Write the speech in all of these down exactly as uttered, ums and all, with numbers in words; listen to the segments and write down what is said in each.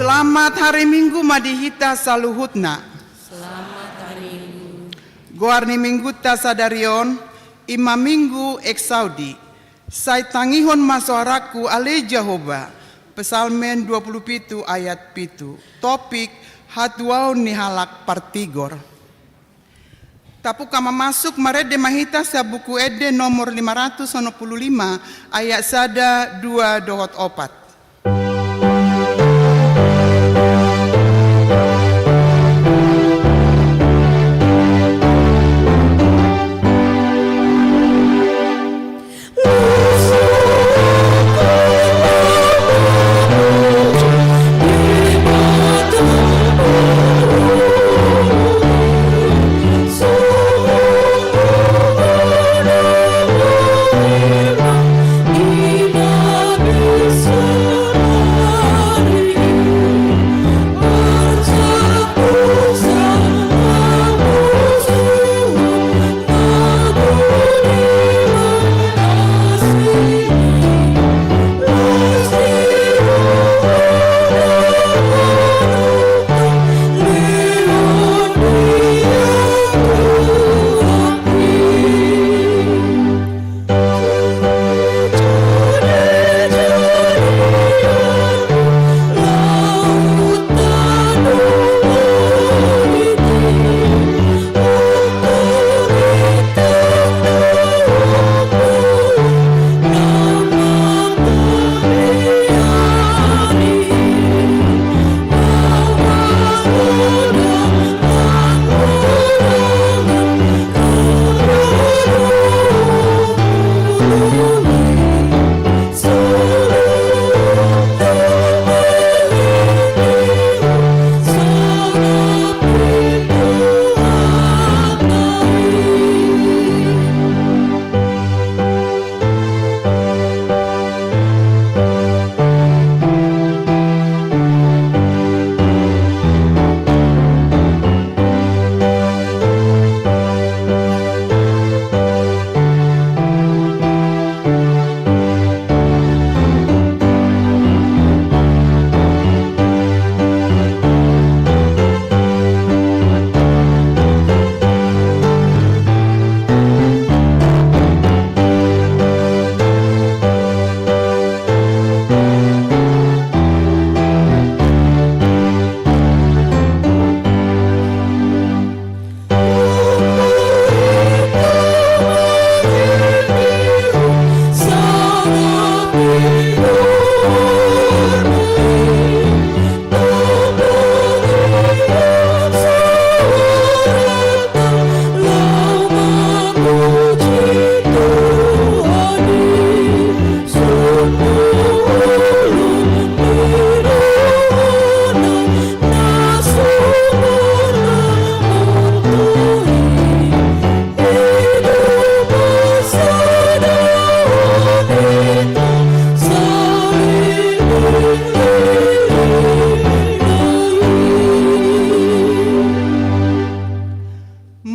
Selamat hari Minggu ma di hita saluhutna. Selamat hari Minggu. Goar ni Mingguta sadari on, i ma Minggu Exaudi. Sai tangihon ma soarangku ale Jahowa. Psalmen dua pulu pitu ayat pitu. Topik: Hatuaon ni halak partigor. Tapungka ma masuk, marende ma hita sian Buku Ende nomor lima ratus onom pulu lima, ayat sada, dua dohot opat.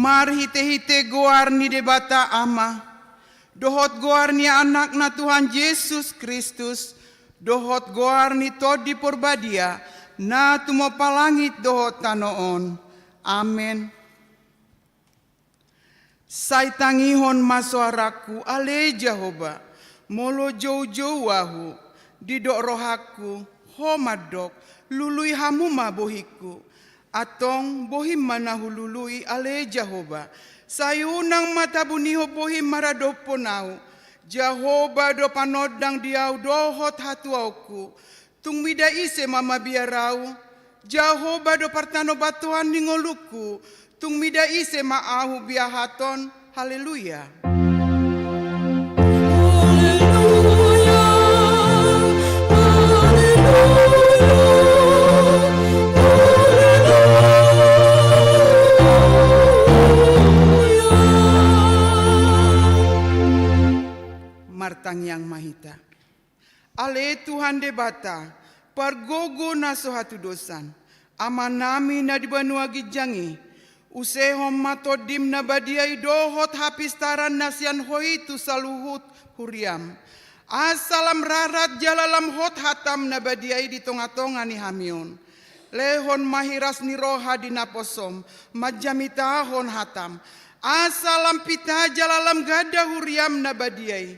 Marhitehite goar ni Debata Ama, dohot goar ni Anakna Tuhan Jesus Kristus, Dohot goar ni Tondi Porbadia, na tumompa langit dohot tano on. Amen. Sai tangihon ma soarangku, ale Jahowa, molo joujou ahu, didok rohangku, ho mandok, lului hamu ma bohingku. Antong bohim ma na hulului, ale Jahowa, sai unang ma tabunihon bohim maradophon ahu. Jahowa do panondang di ahu dohot hatuaonku. Tung mida ise ma mabiar ahu? Jahowa do partanobatoan ni ngolungku. Tung mida ise ma ahu biahaton? Haleluya. Haleluya. Haleluya. Haleluya. Martangiang ma hita. Ale Tuhan Debata, pargogo na so hatudosan, Amanami na di banua ginjang i, usehon ma Tondim na badia i dohot hapistaran na sian Ho i tu saluhut huriam. Asa lam rarat jala lam hot hatam na badia i di tongatonga ni hami on. Lehon ma hiras ni roha di naposom, manjamitahon hatam. Asa lam pita jala lam ganda huriam na badia i.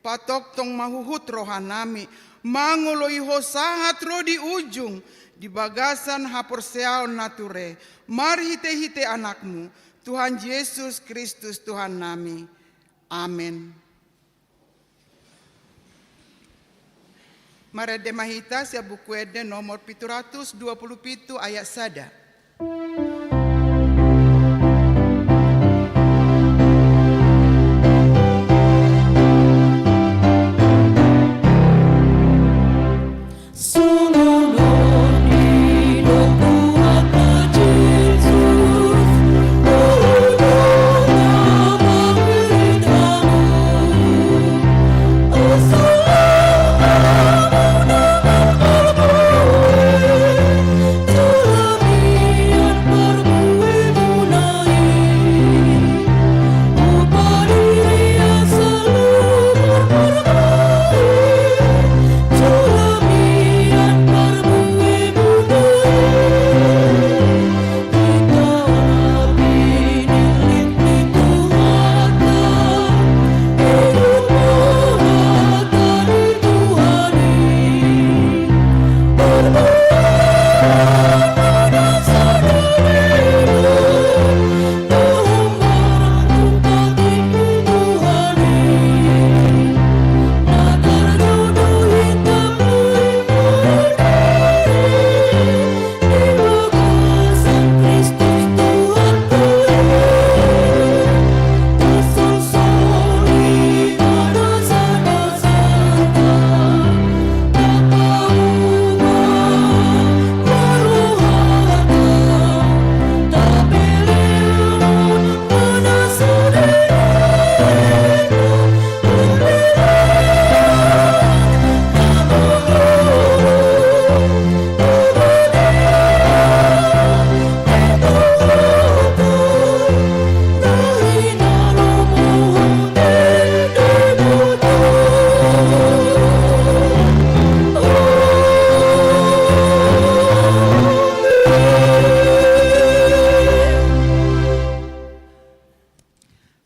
Patongtong ma huhut rohanami, mangoloi Ho sahat ro di ujung, di bagasan haporseaon na ture, marhitehite Anakmu, Tuhan Jesus Kristus Tuhannami. Amen. Marende ma hita sian Buku Ende nomor pitu ratus dua pulu pitu ayat sada.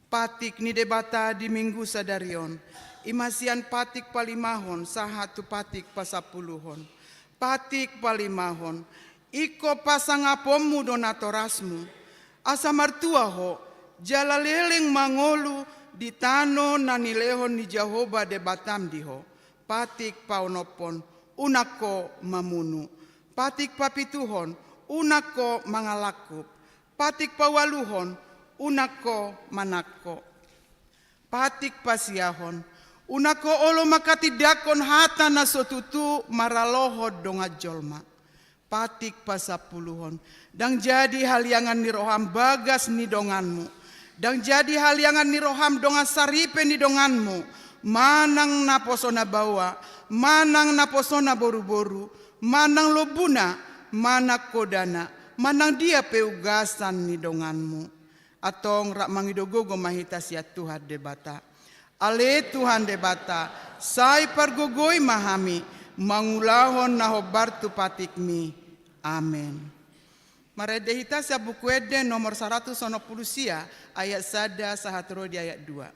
Patik ni Debata di Minggu sadari on, i ma sian patik palimahon sahat tu patik pasampuluhon. Patik palimahon, ingkon pasangaponmu do natorasmu, asa martua ho, jala leleng ma ngolu di tano na nilehon ni Jahowa Debatam di ho. Patik paonomhon, unang ho mamunu. Patik papituhon, unang ho mangalangkup. Patik paualuhon, unang ho manangko. Patik pasiahon, unang ho olo manghatindanghon hata na so tutu maralohon dongan jolma. Patik pasampuluhon, ndang jadi haliangan ni roham bagas ni donganmu. Ndang jadi haliangan ni roham dongan saripe ni donganmu, manang naposona baoa, manang naposona boruboru, manang lombuna, manang hodana, manang dia pe ugasan ni donganmu. Antong rap mangido gogo ma hita sian Tuhan Debata. Ale Tuhan Debata, sai pargogoi ma hami, mangulahon na hombar tu patikmi. Amen. Marende hita sian Buku Ende nomor saratus onom pulu sia, ayat sada sahat ro di ayat dua.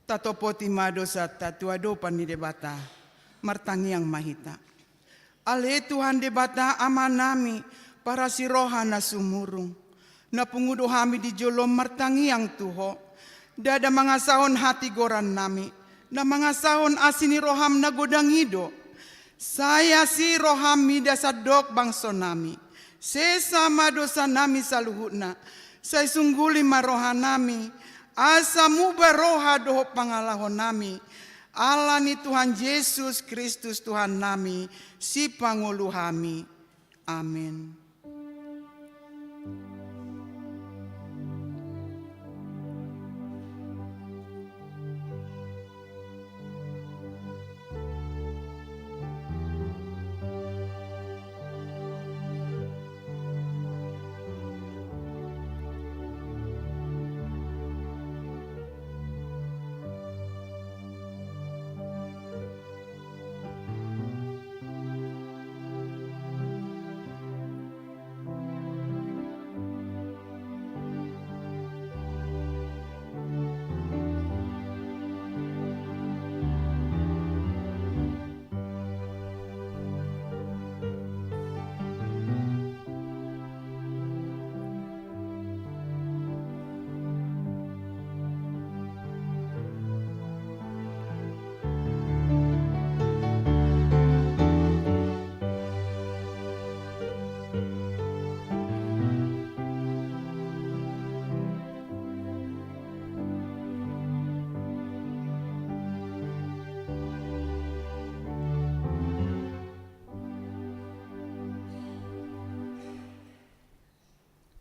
Tatopoti ma dosanta tu adopan ni Debata. Martangiang ma hita. Ale Tuhan Debata Amanami, parasi roha na sumurung, na pungu do hami di jolom martangiang tu Ho. Ndada mangasahon hatigorannami, na mangasahon asi ni roham na godang i do. Sai asi roham mida sandok bangsonami. Sesa ma dosanami saluhutna. Sai sungguli ma rohanami, asa muba roha dohot pangalahonami. Ala ni Tuhan Jesus Kristus Tuhannami, Sipangolu hami. Amen.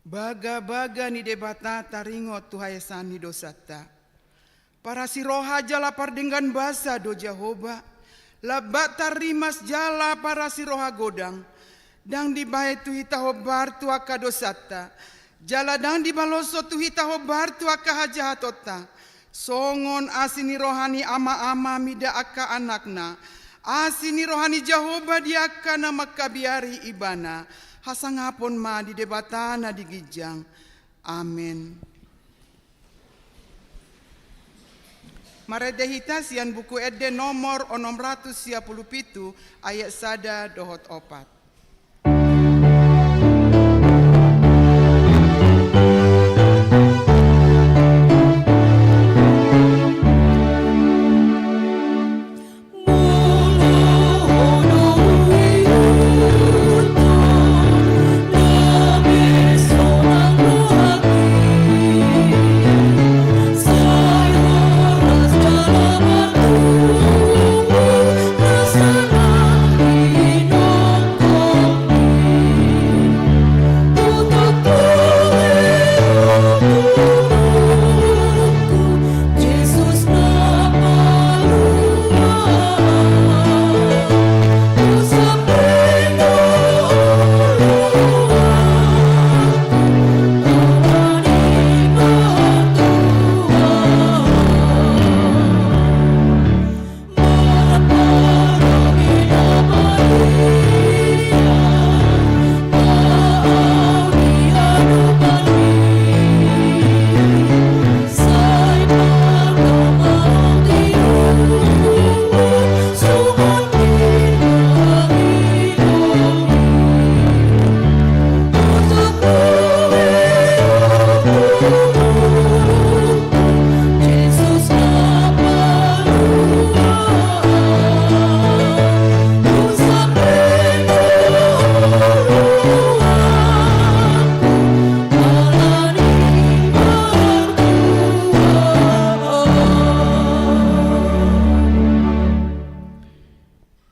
Bagabaga ni Debata taringot tu haesaan ni dosanta. Parasi roha jala pardenggan basa do Jahowa, lambat tarrimas jala parasi roha godang. Ndang dibahen tu hita hombar tu angka dosanta, jala ndang dibaloshon tu hita hombar tu angka hajahatonta. Songon asi ni roha ni ama-ama mida angka anakna, asi ni roha ni Jahowa di angka na mangkabiari Ibana. Hasangapon ma di Debata na di ginjang. Amen. Marende hita sian Buku Ende nomor onom ratus sia pulu pitu, ayat sada dohot opat.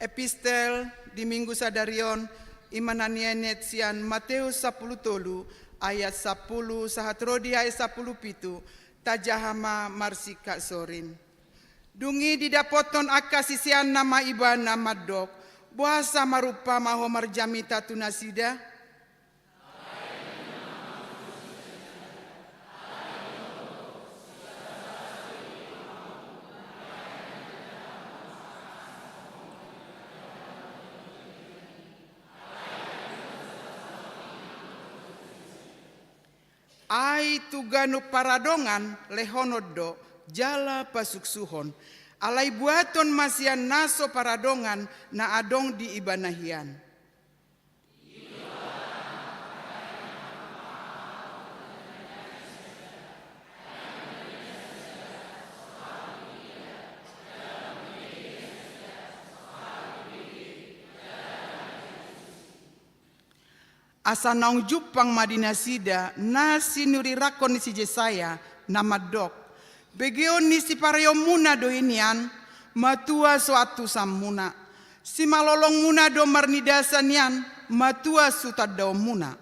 Epistel di Minggu sadari on, i ma na nienet sian Mateus sampulu tolu ayat sampulu sahat ro di ayat sampulu pitu. Tajaha ma marsingkat sorin. Dung i didapothon angka siseanna ma Ibana mandok, "Boasa marumpama Ho marjamita tu nasida?" Ai tu ganup paradongan lehonon do jala pasuksuhon. Alai buaton ma sian na so paradongan na adong di ibana hian. Asa naung jumpang ma di nasida na sinurirangkon ni si Jesaya, na mandok, "Begeon ni sipareonmuna do i nian, matua so antusanmuna. Simalolongmuna do marnidasa nian, matua so tandaonmuna."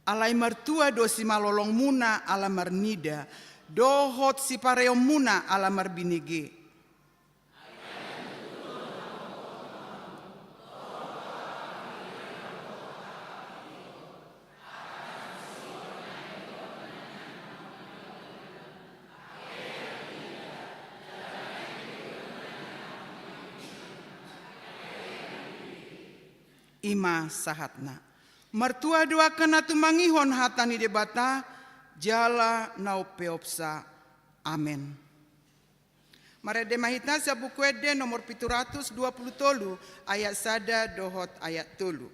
Alai martua do simalolongmuna ala marnida, dohot sipareonmuna ala marbinege. I ma sahatna. Martua do angka na tumangihon hata ni Debata, jala na umpeopsa. Amen. Marende ma hita sian Buku Ende nomor pitu ratus dua pulu tolu, ayat sada dohot ayat tolu.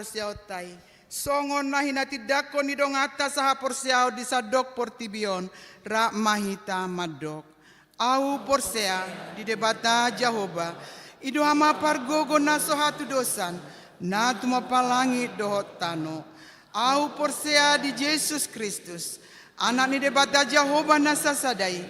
haporseaonta i, songon na hinatindangkon ni donganta sahaporseaon di sandok portibi on, rap ma hita mandok. Ahu porsea di Debata Jahowa, i do hamapargogo na so hatudosan, na tumompa langit dohot tano. Ahu porsea di Jesus Kristus, Anak ni Debata Jahowa na sasada i,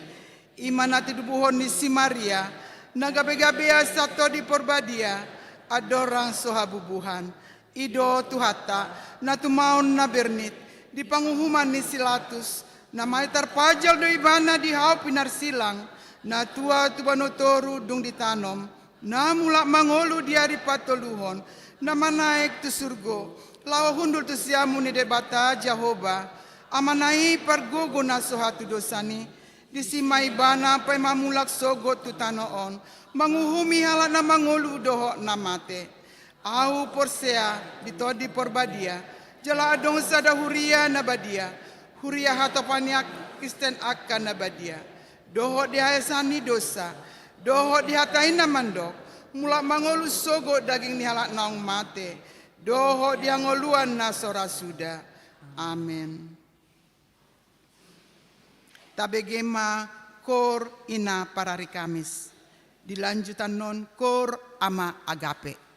i ma na titubuhon ni si Maria, na gabegabean sian Tondi Porbadia, andorang so habubuhan. I do Tuhanta, na tumaon na bernit, di panguhuman ni si Latus, na mate tarpajal do ibana di hau pinarsilang, na tua tu banua toru dung ditanom, na mulak mangolu di ari patoluhon, na manaek tu surgo, laho hundul tu siamun ni Debata Jahowa, Amana i pargogo na so hatudosan i, disi ma ibana paima mulak sogot tu tano on, manguhumi halak na mangolu dohot na mate. Ahu porsea di Tondi Porbadia, jala adong sada huria na badia, huria hatopan ni Kristen angka na badia, dohot di haesaan ni dosa, dohot di hata i na mandok, mulak mangolu sogot daging ni halak naung mate, dohot di hangoluan na so ra suda. Amen. Tabege ma Koor Ina Parari Kamis. Dilanjutan non Koor Ama Agape.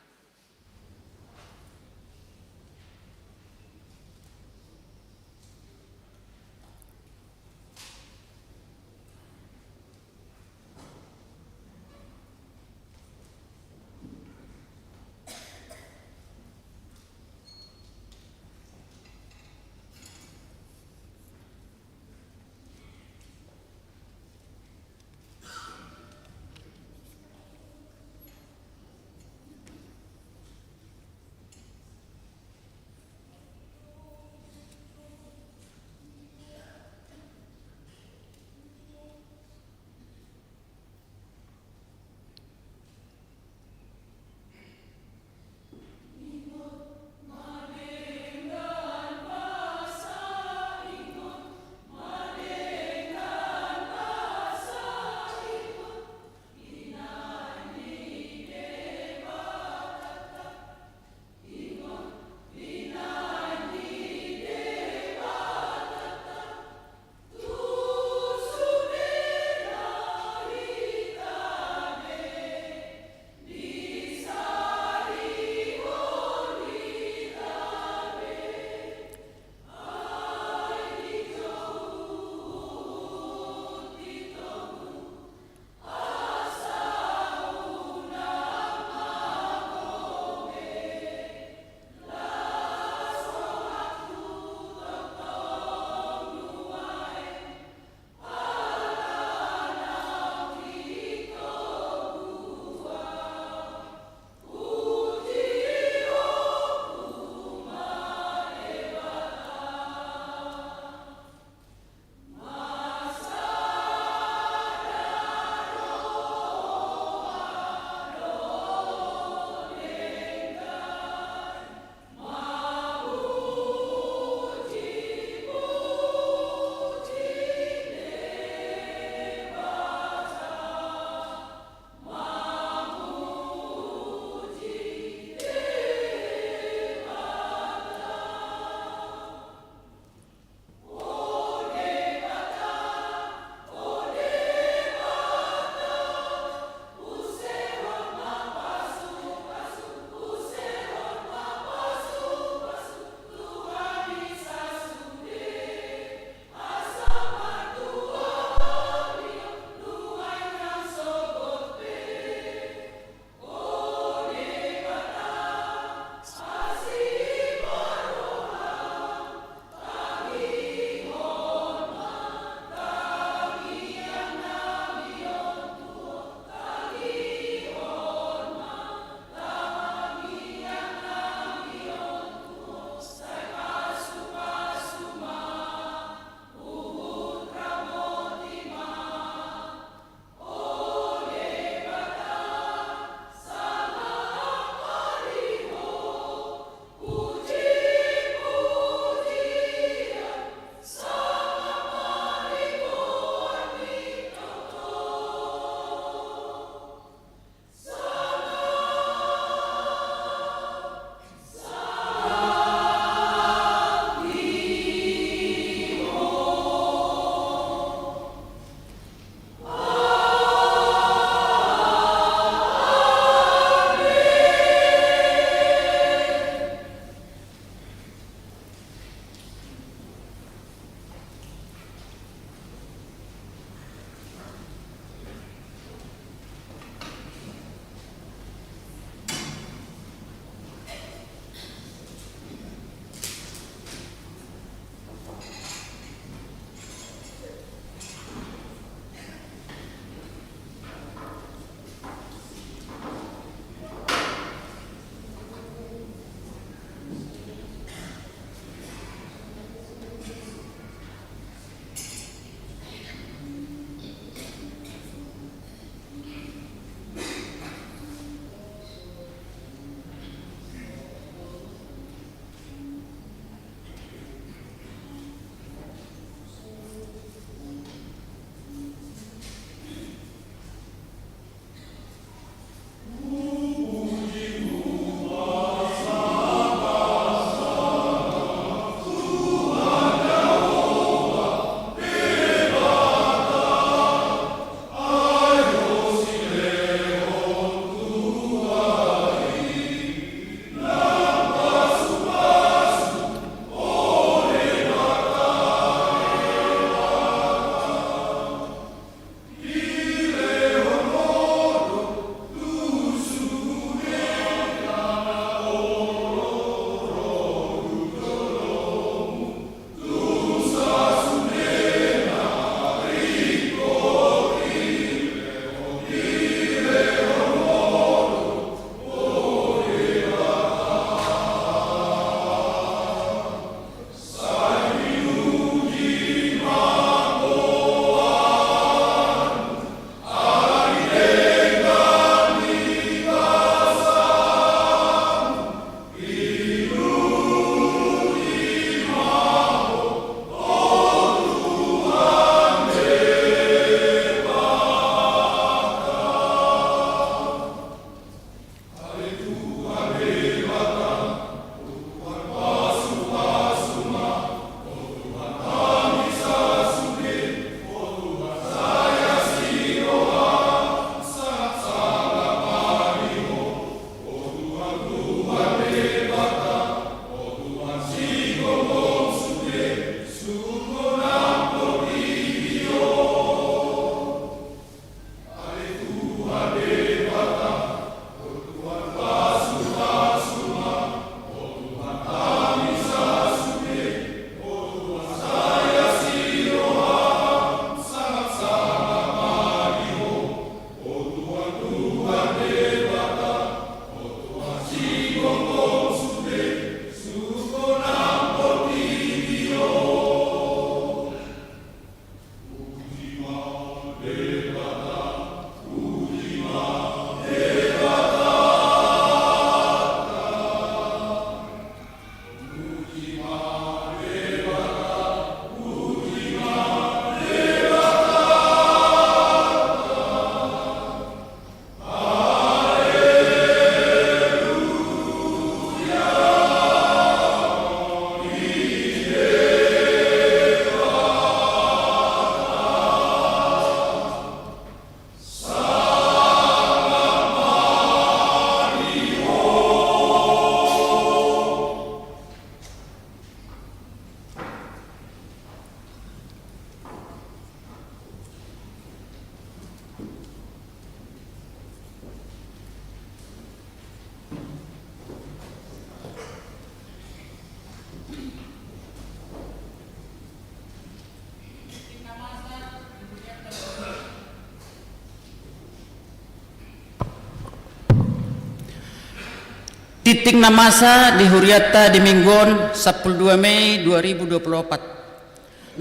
Tingting na masa di hurianta di minggu on, sampulu dua Mei dua ribu dua puluh opat.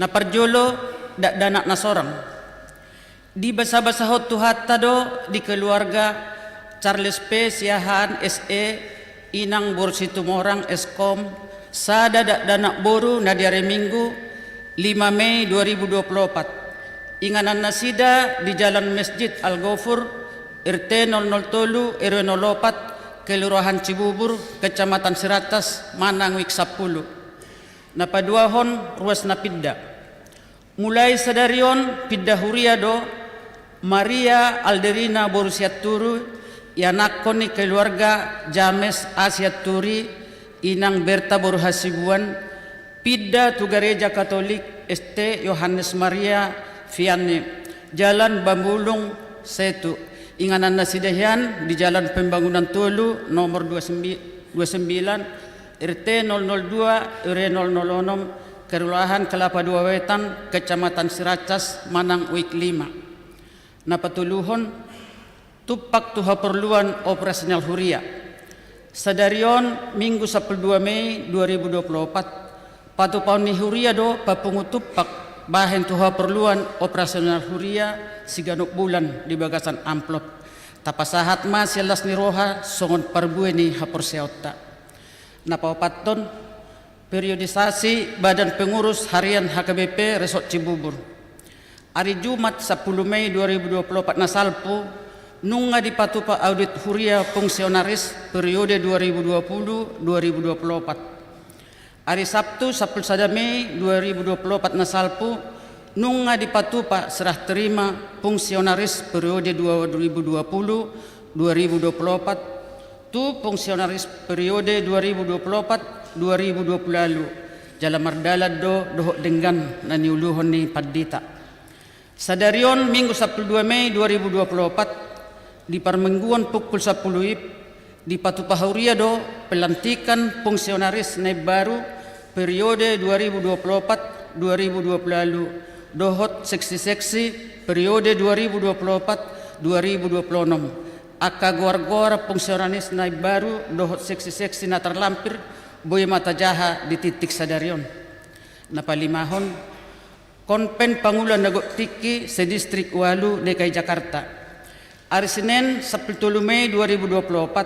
Na parjolo, dakdanak na sorang. Dibasabasahon Tuhanta do di keluarga Charles P Siahaan S E, inang boru Situmorang S Kom, sada dakdanak boru na di ari Minggu, lima Mei dua ribu dua puluh opat. Inganan nasida di Jalan Masjid Al Ghofur, R T nol nol tolu, R W nol opat, Kelurahan Cibubur, Kecamatan Siratas, manang Wijk sampulu. Na paduahon, ruas na pinda. Mulai sadari on pinda huria do Maria Alderina boru Sianturi, ianakhon ni keluarga James A Sianturi, inang Berta boru Hasibuan, pinda tu Gareja Katolik S T Yohanes Maria Vianney, Jalan Bambulung, Setu. Inganan nasida hian di Jalan Pembangunan tolu, nomor dua sembi-, dua sembilan, R T nol nol dua, R W nol nol onom, Kelurahan Kelapa Dua Wetan, Kecamatan Siratas, manang Wijk lima. Na patoluhon, tumpak tu haporluan operasional huria. Sadari on, Minggu sampulu dua Mei dua ribu dua puluh opat, patupaon ni huria do papungu tumpak bahen tu haporluan operasional huria siganup bulan di bagasan amplop. Tapasahat ma sian las ni roha songon parbue ni haporseaonta. Na paopathon, periodisasi Badan Pengurus Harian H K B P Resort Cibubur. Ari Jumat sampulu Mei dua ribu dua puluh opat na salpu, nunga dipatupa audit huria fungsionaris periode dua ribu dua puluh dua ribu dua puluh opat. Ari Sabtu sampulu sada Mei dua ribu dua puluh opat na salpu, nunga dipatupa serah terima fungsionaris periode dua ribu dua puluh dua ribu dua puluh opat, tu fungsionaris periode dua ribu dua puluh opat dua ribu dua puluh ualu, jala mardalan do dohot denggan na niuluhon ni pandita. Sadari on, Minggu sampulu dua Mei dua ribu dua puluh opat, di parmingguon pukul sampulu I P, dipatupa huria do pelantikan fungsionaris na imbaru periode dua ribu dua puluh opat dua ribu dua puluh ualu, dohot seksi-seksi periode dua ribu dua puluh opat dua ribu dua puluh onom. Angka goar-goar fungsionaris na imbaru dohot seksi-seksi na tarlampir boi ma tajaha di tingting sadari on. Na palimahon, Konven Pangula na Gok Tingki se-Distrik Ualu D K I Jakarta. Ari Senen sampulu tolu Mei dua ribu dua puluh opat,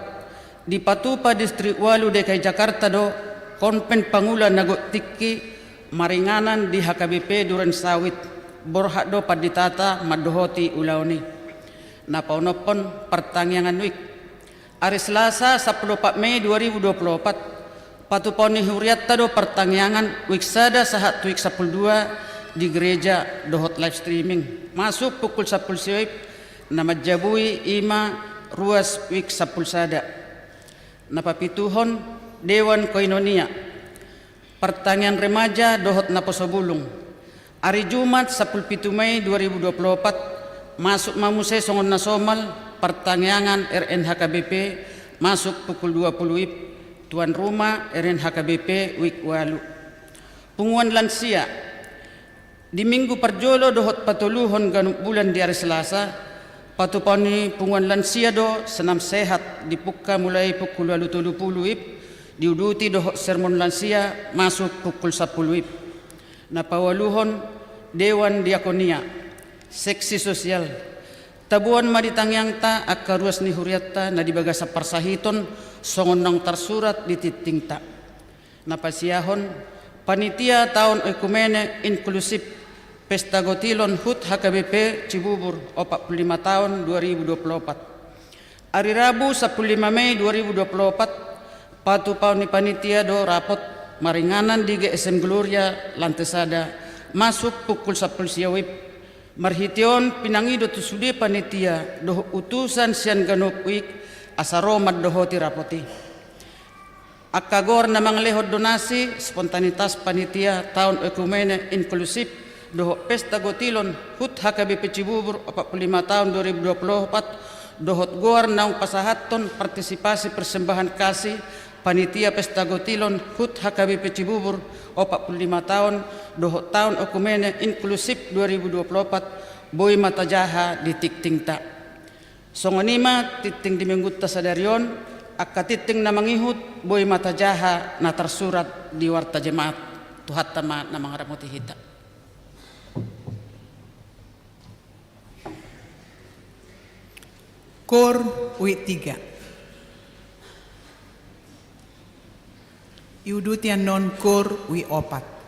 dipatupa Distrik Ualu D K I Jakarta do Konven Pangula na Gok Tingki maringanan di H K B P Duren Sawit. Borhat do panditata mandohoti ulaon i. Na paonomhon, partangiangan wijk. Ari Selasa sampulu opat Mei dua ribu dua puluh opat, patupaon ni hurianta do partangiangan wijk sada sahat tu wijk sampulu dua di gereja dohot live streaming, masuk pukul sampulu sia wib, na manjabui i ma ruas wijk sampulu sada. Na papituhon, Dewan Koinonia. Partangiangan remaja dohot naposo bulung. Ari Jumat sampulu pitu Mei dua ribu dua puluh opat, masuk ma muse songon na somal partangiangan R N H K B P, masuk pukul dua puluh wib, tuan rumah R N H K B P wijk ualu. Punguan lansia. Di minggu parjolo dohot patoluhon ganup bulan di ari Selasa, patupaon ni punguan lansia do senam sehat, dipungka mulai pukul ualu tolu pulu wib, diuduti dohot sermon lansia masuk pukul sampulu wib. Na paualuhon, Dewan Diakonia, seksi sosial. Taboan ma di tangiangta angka ruas ni hurianta na di bagasan parsahiton songon naung tarsurat di tingtingta. Na pasiahon, panitia taon oikumene inklusif Pesta Gotilon HUT H K B P Cibubur opat pulu lima taon dua ribu dua pulu opat. Ari Rabu sampulu lima Mei dua ribu dua pulu opat, patupaon ni panitia do rapot maringanan di G S M Gloria lante sada, masuk pukul sampulu sia wib. Marhite on pinangido tu sude panitia dohot utusan sian ganup wijk asa ro mandohoti rapot i. Angka goar na mangalehon donasi spontanitas panitia taon oikumene inklusif dohot Pesta Gotilon HUT H K B P Cibubur opat pulu lima taon dua ribu dua pulu opat, dohot goar naung pasahathon partisipasi persembahan kasih panitia Pesta Gotilon HUT H K B P Cibubur opat pulu lima taon, dohot taon oikumene inklusif dua ribu dua pulu opat, boi ma tajaha di tingtingta. Songon i ma tingting di minggunta sadari on, Angka tingting na mangihut, boi ma tajaha na tarsurat di Warta Jemaat. Tuhanta ma na mangaramoti hita. Kor, ui tiga. Iuduti annon kor, ui opat.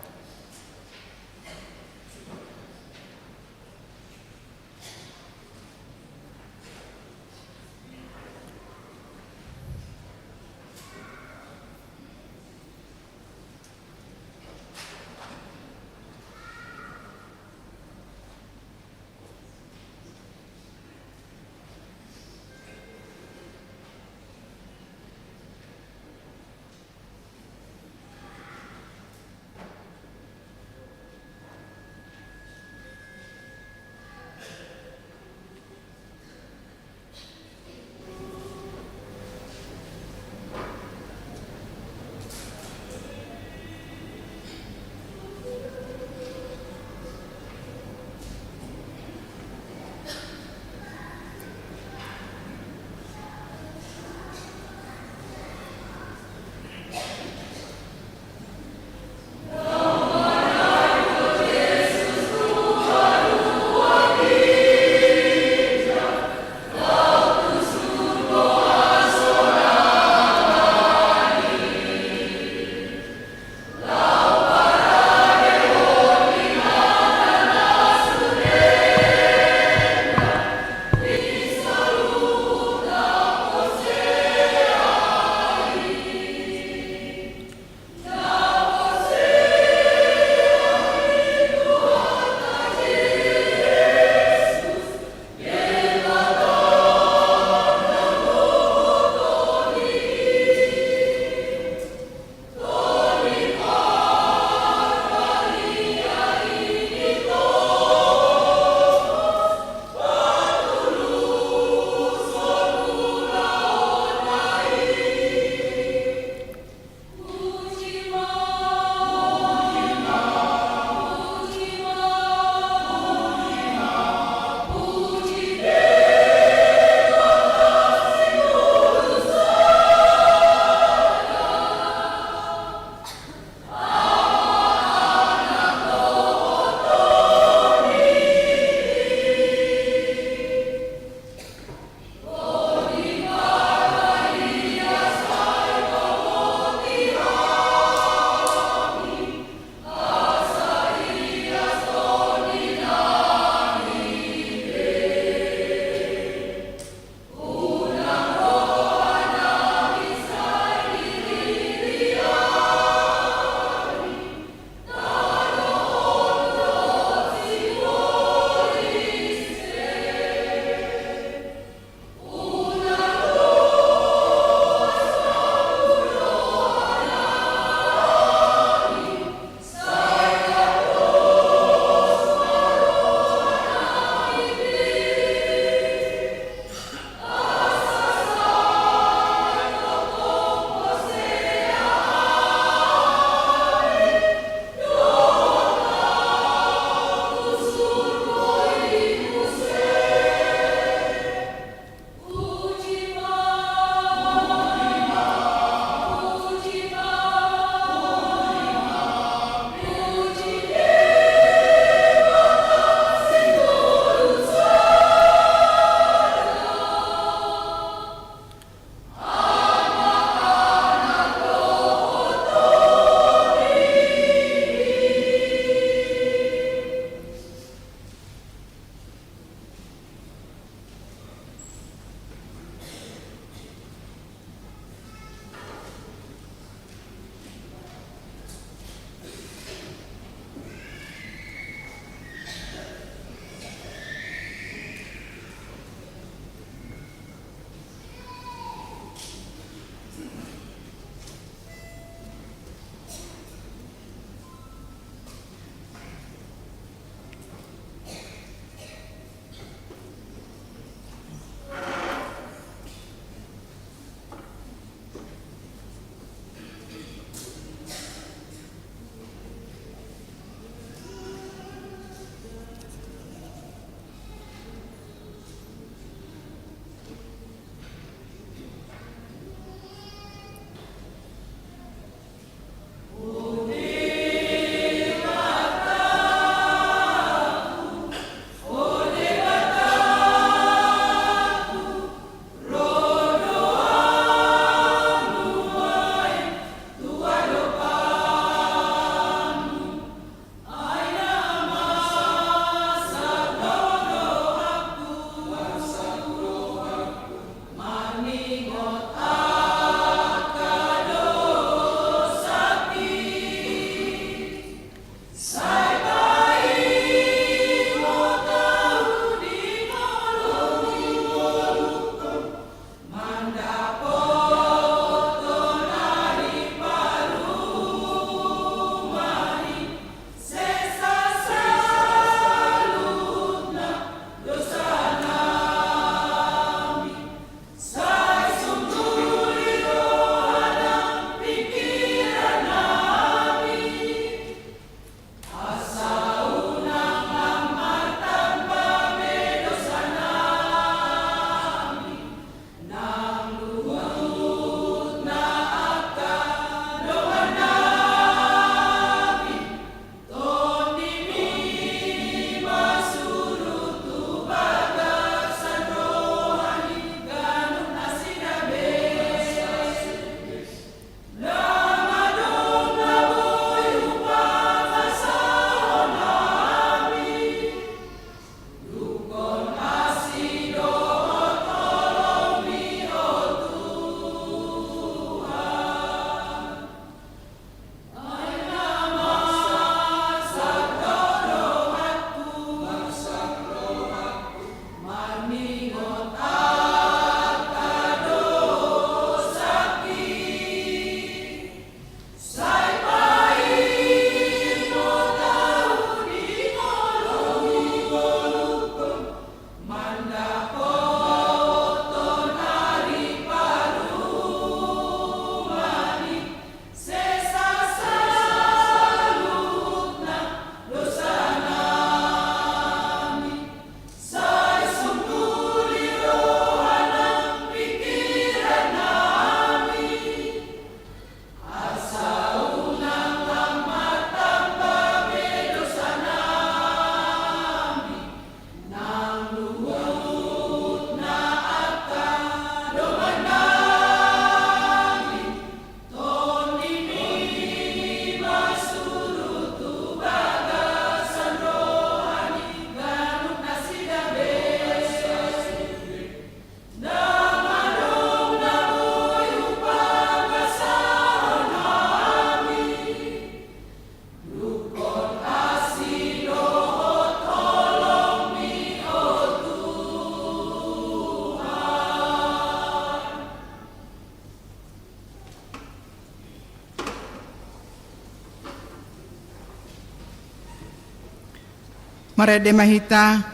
Marende ma hita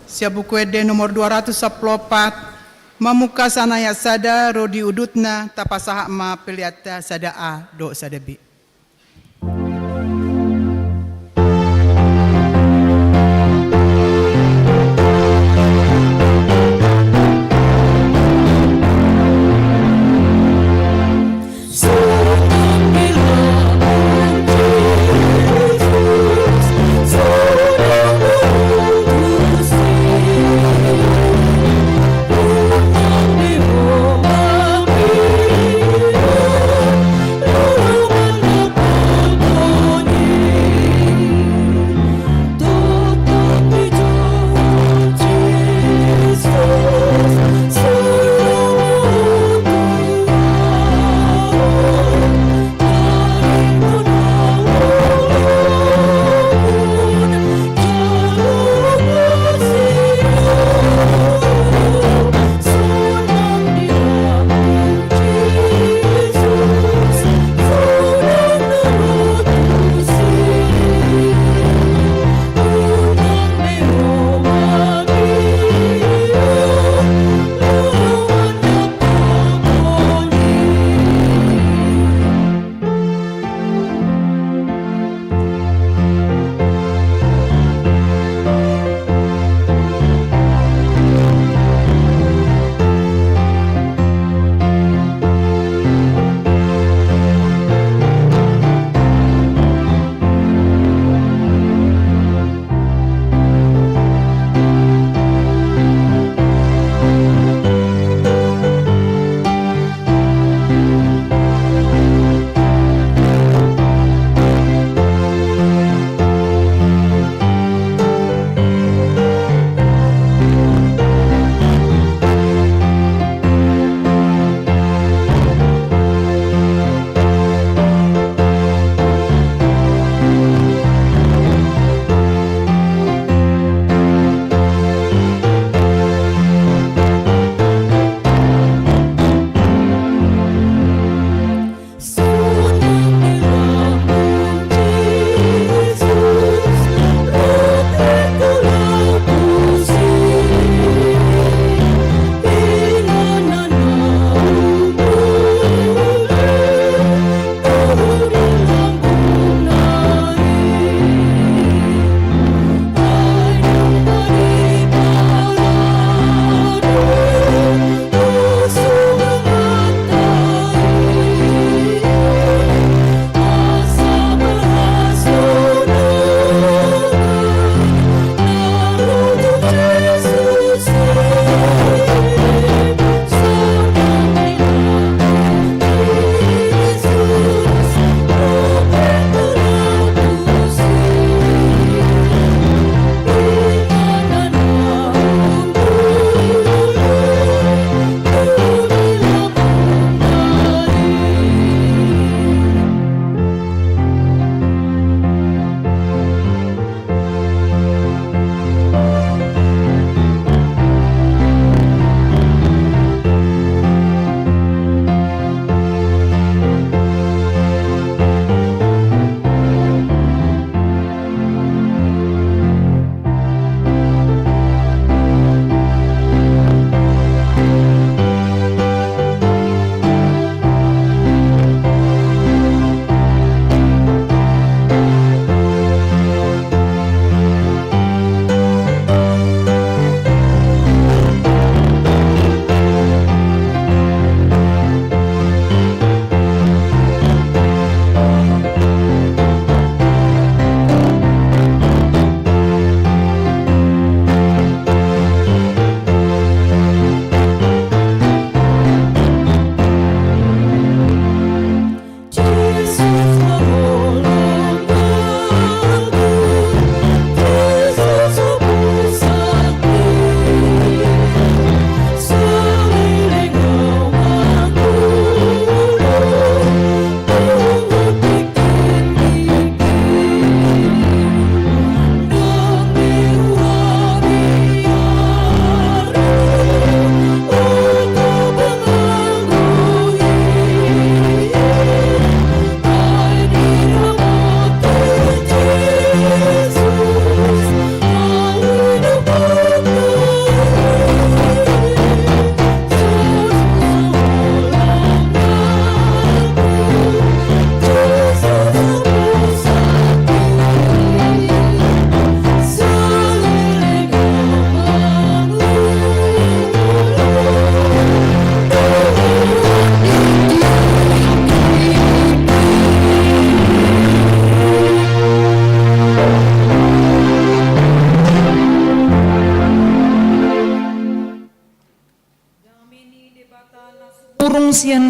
sian Buku Ende nomor dua ratus sampulu opat, mamungka sian ayat sada ro di udutna, tapasahat ma peleanta sada A dohot sada B.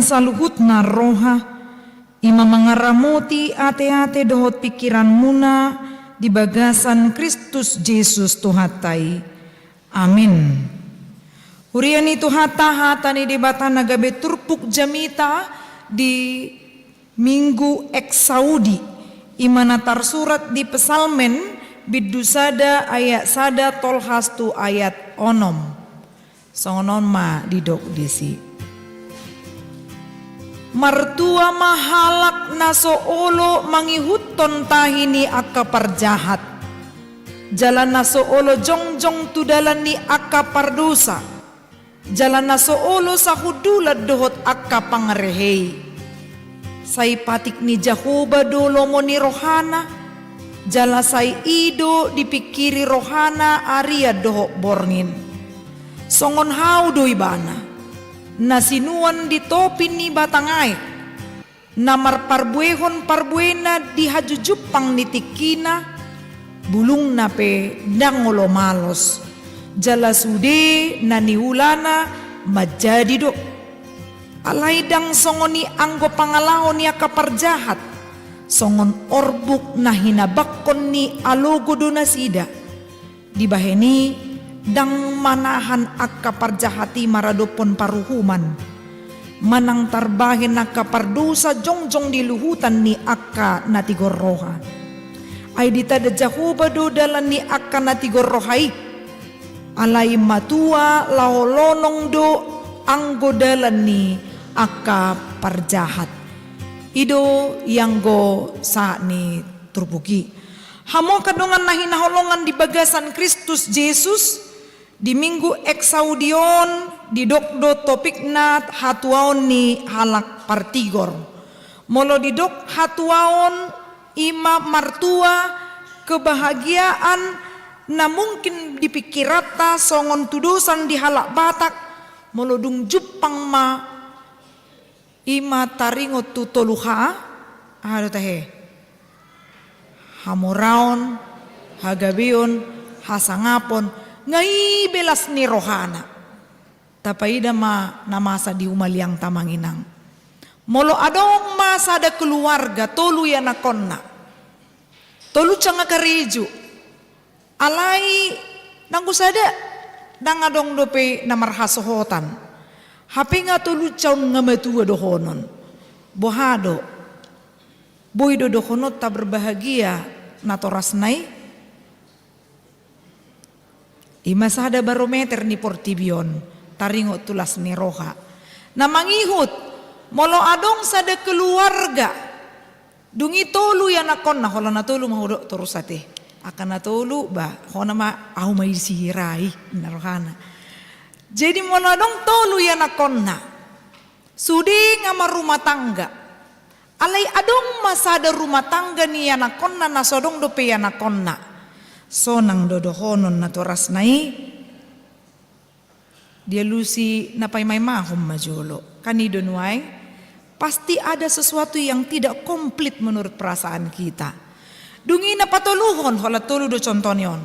saluhutna roha, i ma mangaramoti ateate dohot pingkiranmuna di bagasan Kristus Jesus Tuhanta i. Amin. Huria ni Tuhanta, hata ni Debata na gabe turpuk jamita di Minggu Exaudi, i ma na tarsurat di Psalmen bindu sada ayat sada tolhas tu ayat onom. Songon on ma didok disi: Martua ma halak na so olo mangihuthon tahi ni angka parjahat, jala na so olo jongjong tu dalan ni angka pardosa, jala na so olo sahundulan dohot angka pangarehei. Sai patik ni Jahowa do lomo ni rohana, jala sai i do dipingkiri rohana arian dohot borngin. Songon hau do ibana, na sinuan di topi ni batang aek, na marparbuehon parbuena di hajujumpang ni tingkina, bulungna pe ndang olo malos, jala sude na niulana manjadi do. Alai ndang songon i anggo pangalaho ni angka parjahat, songon orbuk na hinabakkon ni alogo do nasida. Dibahen i, ndang manahan angka parjahat i maradophon paruhuman, manang tarbahen angka pardosa jongjong di luhutan ni angka na tigor roha. Ai ditanda Jahowa do dalan ni angka na tigor roha i, alai matua laho lonong do anggo dalan ni angka parjahat. I do i anggo sahat ni turpuk i. Hamu angka dongan na hinaholongan di bagasan Kristus Jesus, di Minggu Exaudi on didok do topikna hatuaon ni halak partigor. Molo didok hatuaon, i ma martua, kebahagiaan na mungkin di pingkiranta songon tudosan di halak Batak, molo dung jumpang ma, i ma taringot tu tolu H, aha do tahe? Hamoraon, hagabeon, hasangapon, nga i be las ni rohana. Tapaida ma na masa di humaliangta, Amang Inang. Molo adong ma sada keluarga, tolu ianakhonna, tolu sanga karejo, alai nanggo sada ndang adong dope na marhasohotan. Hape nga tolu on nga matua dohonon. Boha do? Boi do dohononta berbahagia natorasna i? I ma sada barometer ni portibi on, taringot tu las ni roha. Na mangihut, molo adong sada keluarga, dung i tolu ianakhonna, holan na tolu ma hudok torus ate. Angka na tolu, ba, hona ma, au ma isi rai, na rohana. Jadi molo adong tolu ianakhonna, sude nga marumah tangga. Alai adong ma sada rumah tangga ni ianakhonna na so adong dope ianakhonna. Sonang do dohonon natorasna i? Dialusi na paimaimahon ma jolo. Kan i do nuaeng, pasti ada sesuatu yang tidak komplit menurut perasaan kita. Dung i na patoluhon, holan tolu do contoh ni on.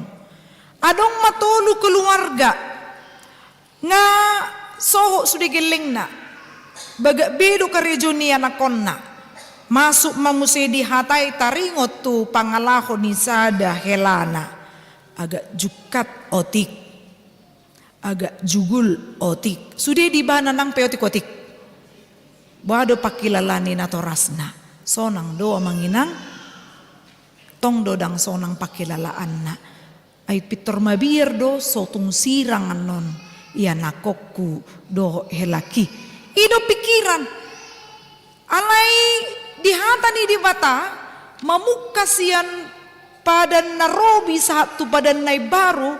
Adong ma tolu keluarga, nga sohot sude gellengna, bagak be do karejo ni ianakhonna. Masuk ma muse dihatai taringot tu pangalaho ni sada helana. Agak jungkat otik, agak jugul otik. Sude di ibana nang pe otik-otik. Boha do pangkilalaan ni natorasna? Sonang do, Amang Inang? Tong do ndang sonang pangkilalaanna. Ai pintor mabiar do, so tung sirang annon ianakhonku dohot helangki. I do pingkiran. Alai di hata ni Debata, mamungka sian Padan na Robi sahat tu Padan na Imbaru,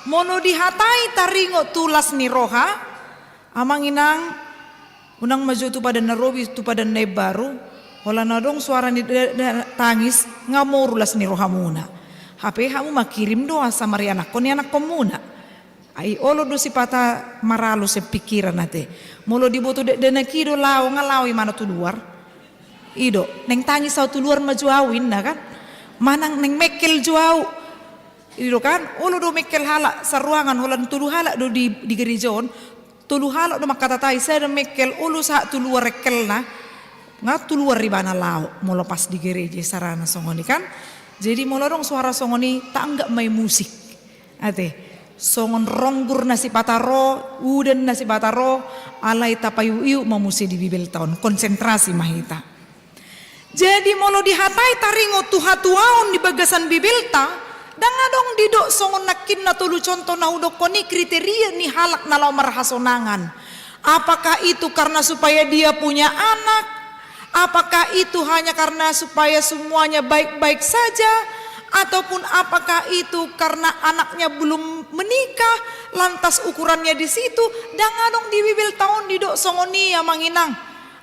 molo dihatai taringot tu las ni roha, Amang Inang, unang ma jo tu Padan na Robi, tu Padan na Imbaru, holan adong suara ni da-, da-, tangis, nga moru las ni rohamuna. Hape hamu mangkirim do asa marianakhon ianakhonmuna. Ai olo do sipata maralo sian pingkiran ate. Molo diboto dakdanak i do laho, nga laho imana tu luar. I do, naeng tangis au tu luar ma jo au, ninna kan. Manang naeng mengkel jo au. I do kan, olo do mengkel halak saruangan, holan tolu halak do di, di gereja on. Tolu halak do mangkatai, sada mengkel, olo sahat tu luar engkelna, nga tu luar ibana laho, molo pas di gereja isarana songon i kan. Jadi molo adong suara songon i, taanggap ma i musik. Ate, songon ronggur na sipata ro, udan na sipata ro, alai tapaiuk-iuk ma muse di Bibelta on, konsentrasi ma hita. Jadi molo dihatai taringot tu hatuaon di bagasan Bibelta, ndang adong didok songon nangkin na tolu contoh na hudokkon i kriteria ni halak na laho marhasonangan. Apakah itu karena supaya dia punya anak? Apakah itu hanya karena supaya semuanya baik-baik saja? Ataupun apakah itu karena anaknya belum menikah, lantas ukurannya di situ? Ndang adong di Bibelta on didok songon i, amang inang.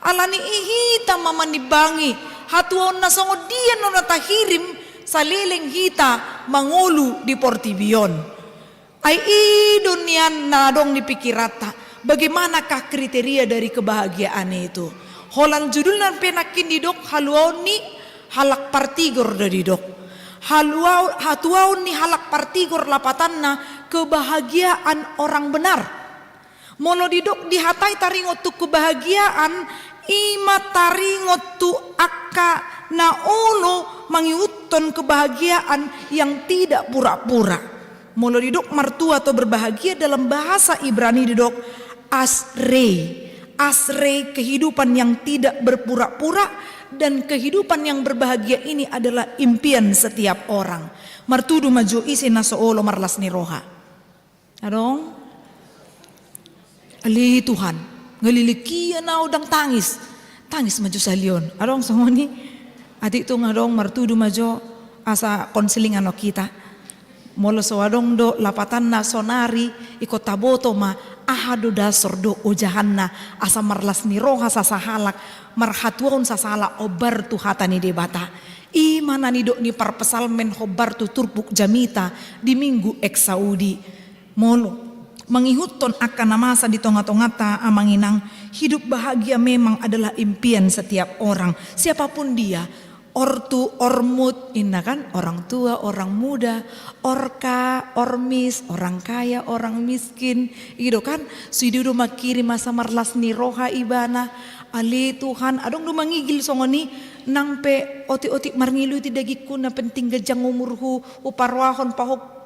Alani i hita ma manimbangi hatuaon na songon dia do na tahirim saleleng hita mangolu di portibi on. Ai i do nian na adong di pikiranta, bagaimanakah kriteria dari kebahagiaan itu? Holan judulna pe nangkin didok haluaon ni halak partigor do didok. Haluaon, hatuaon ni halak partigor lapatanna kebahagiaan orang benar. Molo didok dihatai taringot tu kebahagiaan, i ma taringot tu angka na olo mangihuthon kebahagiaan yang tidak pura-pura. Molo didok martua atau berbahagia dalam bahasa Ibrani didok asrei. Asrei, kehidupan yang tidak berpura-pura, dan kehidupan yang berbahagia ini adalah impian setiap orang. Martudu ma jo ise na so olo marlas ni roha. Adong? Ale Tuhan, nga leleng hian au, ndang tangis. Tangis ma jo sahali on. Adong songon i? Atik tung adong, martudu ma jo asa konseling annon hita. Molo so adong do lapatanna sonari, ingkon taboto ma aha do dasor dohot ojahanna asa marlas ni roha sasahalak, marhatuaon sasahalak hombar tu hata ni Debata. I ma na nidok ni parpsalmen hombar tu turpuk jamita di Minggu Exaudi. Molo mangihuthon angka na masa di tonga-tonganta, amang inang, hidup bahagia memang adalah impian setiap orang, siapapun dia. Ortu, ormut, inna kan, orang tua, orang muda, orka, ormis, orang kaya, orang miskin. I do kan, sude do mangkirim asa marlas ni roha ibana. Ale Tuhan, adong do mangigil songon i, nang pe otik-otik marngiluti dagingku, na penting ganjang umurhu, huparoahon pahompu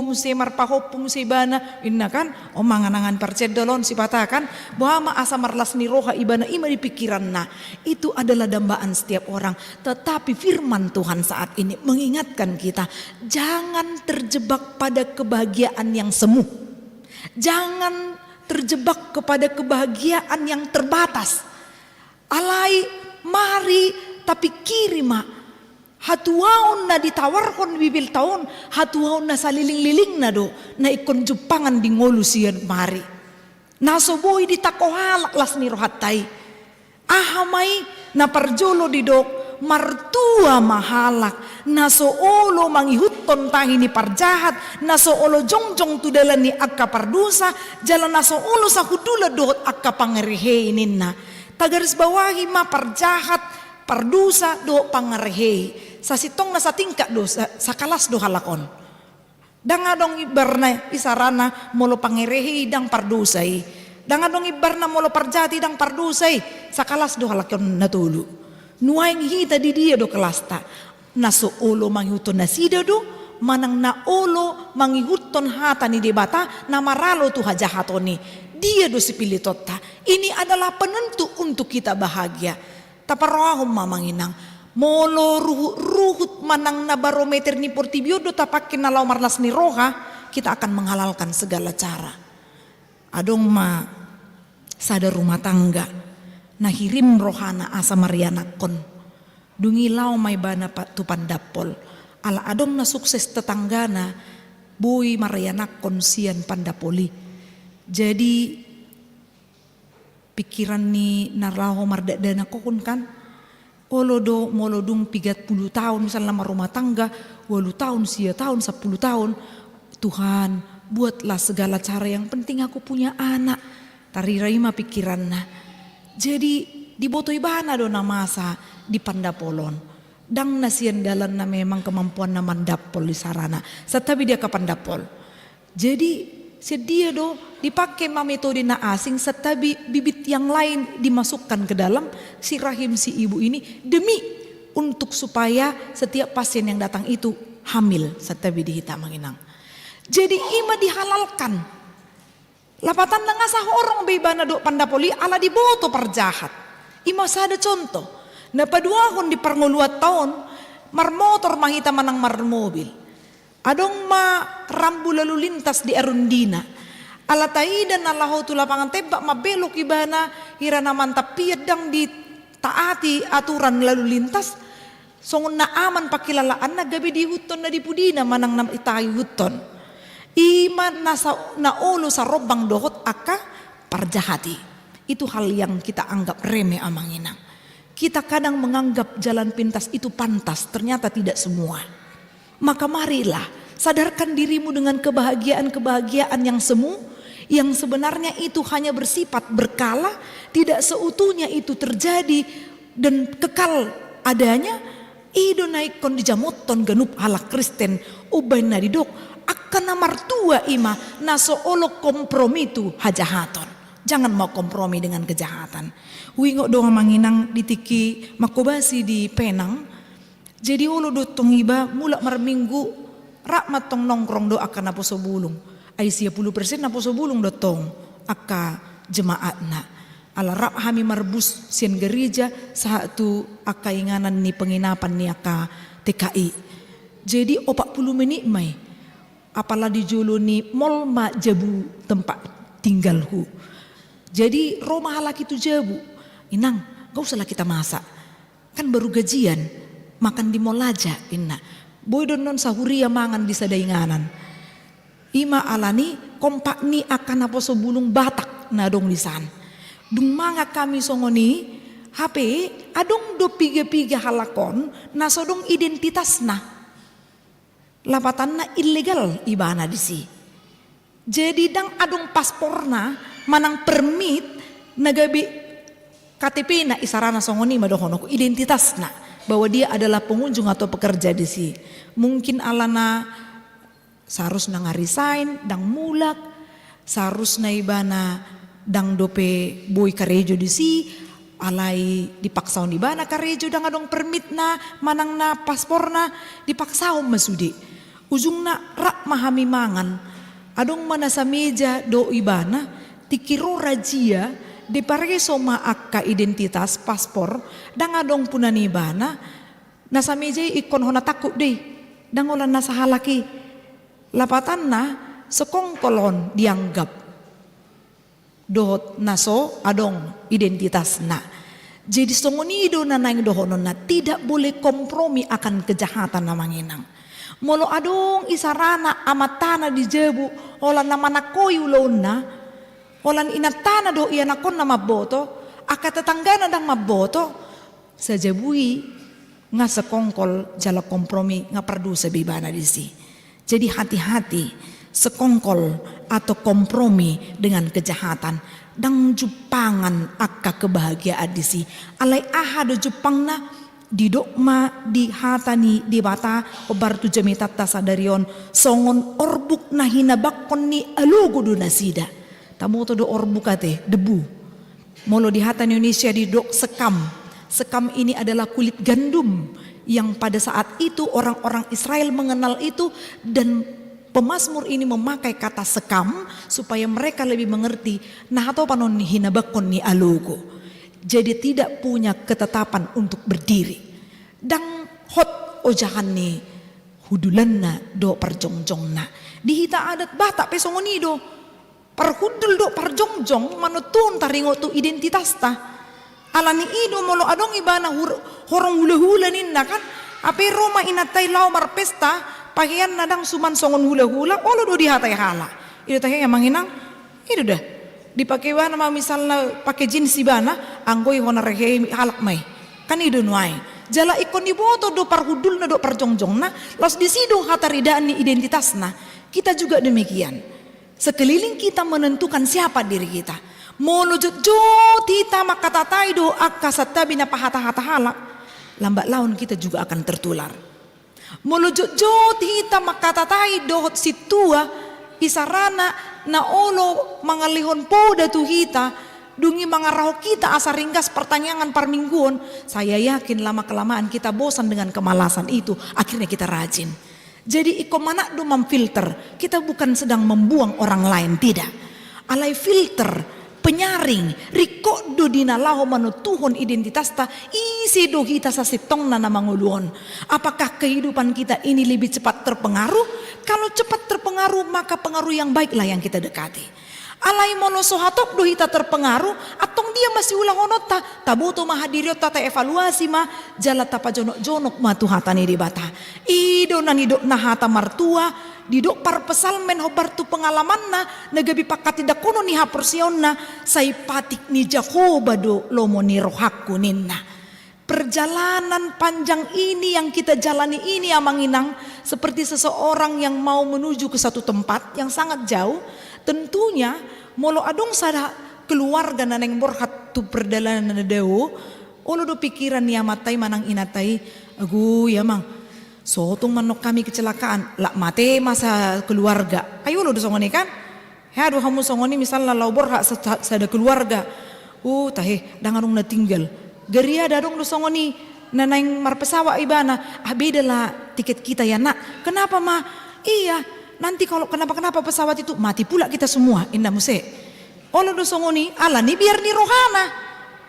muse, marpahompu muse ibana, inna kan. O, mangan-angan parcendol on sipata kan, boha ma asa marlas ni roha ibana, i ma di pikiranna. Itu adalah dambaan setiap orang. Tetapi firman Tuhan saat ini mengingatkan kita, jangan terjebak pada kebahagiaan yang semu. Jangan terjebak kepada kebahagiaan yang terbatas. Alai mari tapingkiri ma hatuaon na ditawarhon Bibelta on, hatuaon na saleleng-lelengna do na ingkon jumpangan di ngolu sian mari. Na so boi ditangko halak las ni rohanta i. Aha ma i? Na parjolo didok, martua ma halak na so olo mangihuthon tahi ni parjahat, na so olo jongjong tu dalan ni angka pardosa, jala na so olo sahundulan dohot angka pangarehei ninna. Tagarisbawahi ma parjahat, pardosa dohot pangarehei. Sasintongna satingkat do, sa-, sakalas do halak on. Ndang adong imbarna isarana molo pangarehei i ndang pardosa i. Ndang adong imbarna molo parjahat i ndang pardosa i. Sakalas do halak on na tolu. Nuaeng hita di dia do kelasta? Na so olo mangihuthon nasida do, manang na olo mangihuthon hata ni Debata na maralo tu hajahaton i? Dia do sipilitonta? Ini adalah penentu untuk kita bahagia. Taparrohahon ma, amang inang, molo ruhut-ruhut manang na barometer ni portibi on do tapake na laho marlas ni roha, kita akan menghalalkan segala cara. Adong ma sada rumah tangga na hirim rohana asa marianakhon. Dung i laho ma ibana pa-, tu pandampol. Ala adong na sukses tetanggana boi marianakhon sian pandampol i. Jadi pikiran ni na laho mardakdanak on kan, olo do molo dung piga pulu taon misalna marrumah tangga, ualu taon, sia taon, sampulu taon, Tuhan, buatlah segala cara, yang penting aku punya anak. Tarira i ma pikiranna. Jadi diboto ibana do na masa di pandampol on. Ndang na sian dalanna memang kemampuanna mandampol isarana. Santabi di angka pandampol. Jadi Sian dia do dipake ma metode na asing, santabi bibit yang lain dimasukkan ke dalam si rahim si ibu ini demi untuk supaya setiap pasien yang datang itu hamil, santabi di hita amang inang. Jadi i ma dihalalkan. Lapatanna nga sahorong be ibana dohot pandapol i ala diboto parjahat. I ma sada contoh. Na paduahon di parngoluanta on, marmotor ma hita manang marmobil. Adong ma rambu lalu lintas di arundina. Ala taida na laho tu lapangan tembak mambelok ibana, hira na mantap pian ndang ditaati aturan lalu lintas, songon na aman pangkilalaanna gabe diihuthon na di pudina manang na taihuthon. I ma na sa-, na olo sarombang dohot angka parjahat i. Itu hal yang kita anggap remeh amang inang. Kita kadang menganggap jalan pintas itu pantas, ternyata tidak semua. Maka marilah, sadarkan dirimu dengan kebahagiaan-kebahagiaan yang semu, yang sebenarnya itu hanya bersifat berkala, tidak seutuhnya itu terjadi dan kekal adanya. I do na ingkon dijamothon ganup halak Kristen, umbahen na didok, angka na martua i ma na so olo kompromi tu hajahaton. Jangan mau kompromi dengan kejahatan. Huingot do amang inang di tingki manghobasi di Penang, jadi olo do tong iba mulak marminggu, rap ma tong nongkrong do angka naposo bulung. Ai sia pulu persen naposo bulung do tong angka jemaatna. Ala rap hami marbus sian gareja sahat tu angka inganan ni penginapan ni angka T K I. Jadi opat pulu menit ma i. Apala di jolo ni mall ma jabu tempat tinggalhu. Jadi ro ma halak i tu jabu. "Inang, gak usahlah kita masak. Kan baru gajian, makan di mall aja," ninna. Boi do annon sahuria mangan di sada inganan. I ma alani kompak ni angka naposo bulung Batak na adong di san. Dung mangan hami songon i, hape adong do piga-piga halak on na so adong identitasna. Lapatanna ilegal ibana disi. Jadi ndang adong pasporna manang permit na gabe K T P-na, isarana songon i ma dohononku, identitasna bahwa dia adalah pengunjung atau pekerja disi. Mungkin alana seharusna nga resign, ndang mulak, seharusna ibana ndang dope boi karejo disi, alai dipaksaon ibana karejo, ndang adong permitna manang na pasporna, dipaksaon ma sude. Ujungna rap ma hami mangan. Adong ma na sameja dohot ibana, tingki ro razia, dipareso ma angka identitas, paspor, ndang adong puna ni ibana. Na sameja i ingkon hona tangkup do i, ndang holan na sahalak i. Lapatanna sekongkol on dianggap dohot na so adong identitasna. Jadi songon i do na naeng dohononna, tidak boleh kompromi akan kejahatan amang inang. Molo adong isarana amantana di jabu, holan na manangkoi ulaonna, holan inantana dohot ianakhonna mamboto, angka tetanggana ndang mamboto, sajabu i nga sekongkol jala kompromi, nga pardosa be ibana disi. Jadi hati-hati, sekongkol atau kompromi dengan kejahatan, ndang jumpangan angka kebahagiaan disi. Alai aha do jumpangna? Didok ma di hata ni Debata hombar tu jamitanta sadari on, songon orbuk na hinabangkon ni alogo do nasida. Taboto do orbuk ate, debu. Molo di hata ni Indonesia didok sekam. Sekam ini adalah kulit gandum yang pada saat itu orang-orang Israel mengenal itu, dan pemazmur ini memakai kata sekam supaya mereka lebih mengerti. Nah, atau panon hinabangkon ni alogo. Jadi tidak punya ketetapan untuk berdiri. Ndang hot ojahan ni hundulanna dohot parjongjongna. Di hita adat Batak pe songon i do. Parhundul dohot parjongjong manontuhon taringot tu identitasta. Alani i do molo adong ibana hur-, horong hulahula ninna kan. Hape ro ma inanta i laho marpesta, paheanna ndang suman songon hulahula, olo do dihatai halak. I do tahe amang inang, i do da. Dipake ibana ma misalna pake jeans ibana, anggo i hona rehe halak ma i. Kan i do nuaeng. Jala ingkon diboto do parhundulna dohot parjongjonganna, laos disi do hataridaan ni identitasna. Kita juga demikian. Sekeliling kita menentukan siapa diri kita. Molo jotjot hita mangkatatai do angka santabi na pahatahata halak, lambat laun kita juga akan tertular. Molo jotjot hita mangkatatai dohot sintua Isarana na olo mangalehon poda tu hita, dung i mangarahon hita asa ringgas partangiangan parmingguon, saya yakin lama-kelamaan kita bosan dengan kemalasan itu, akhirnya kita rajin. Jadi ingkon manat do mamfilter, kita bukan sedang membuang orang lain, tidak. Alai filter, penyaring, ringkot do di na laho manontuhon identitasta, ise do hita sasintongna na mangolu on. Apakah kehidupan kita ini lebih cepat terpengaruh? Kalau cepat terpengaruh, maka pengaruh yang baiklah yang kita dekati. Alai molo so hatop do hita terpengaruh, antong dia ma siulahononta, taboto ma hadirionta, taevaluasi ma, jala tapajonok-jonok ma tu hata ni Debata. I do na nidok na hata martua, didok parpsalmen hombar tu pengalamanna, na gabe panghatindanghonon ni haporseaonna, sai patik ni Jahowa do lomo ni rohangku ninna. Perjalanan panjang ini yang kita jalani ini, Amang Inang, seperti seseorang yang mau menuju ke satu tempat yang sangat jauh, tentunya molo adong sada keluarga na naeng borhat tu pardalanan na dao, olo do pikiran ni amanta i manang inanta i, "Agu, i Amang, so tung manang hami kecelakaan, lak mate ma sakeluarga." Ai olo do songon i kan? Hea do hamu songon i misalna laho borhat sa-, sa-, sada keluarga. Uh, tahe, ndang adong na tinggal. Gariada adong do songon i na naeng marpesawat ibana. "Ah, beda lah tiket kita ya, Nak." "Kenapa, Ma?" "Iya, nanti kalau kenapa-kenapa pesawat itu, mati pula kita semua," inna muse. Olo do songon i, alani biar ni rohana.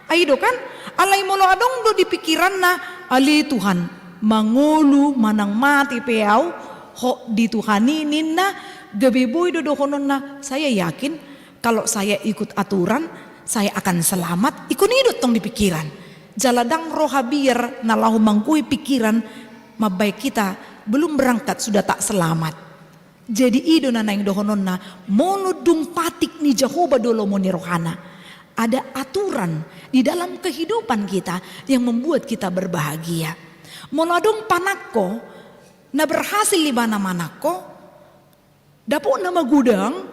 Ai do kan? Alai molo adong do di pikiranna, "Ale Tuhan, mangolu manang mate pe au, Ho di Tuhan i," ninna, gabe boi do dohononna, "Saya yakin kalau saya ikut aturan, saya akan selamat." Ingkon i do tong di pikiran. Jala ndang roha biar na laho manggohi pikiran, mambahen hita belum berangkat sudah tak selamat. Jadi i do na naeng dohononna, molo dung patik ni Jahowa do lomo ni rohana, ada aturan di dalam kehidupan kita yang membuat kita berbahagia. Molo adong panangko, na berhasil ibana manangko, dapotna ma godang,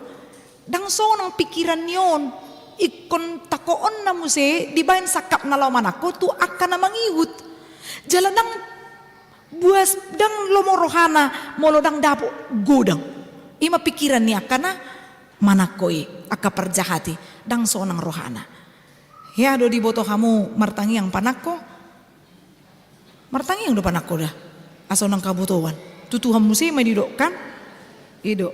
ndang sonang pikiran ni on, ingkon takoonna muse dibahen sangkap na laho manangko tu angka na mangihut. Jala ndang buas, ndang lomo rohana molo ndang dapot godang. I ma pikiran ni angka na manangko i, angka parjahat i, ndang sonang rohana. Hea do diboto hamu martangiang panangko? Martangiang do panangko da, asa unang habotoan. Tu Tuhan muse ma didok kan? I do.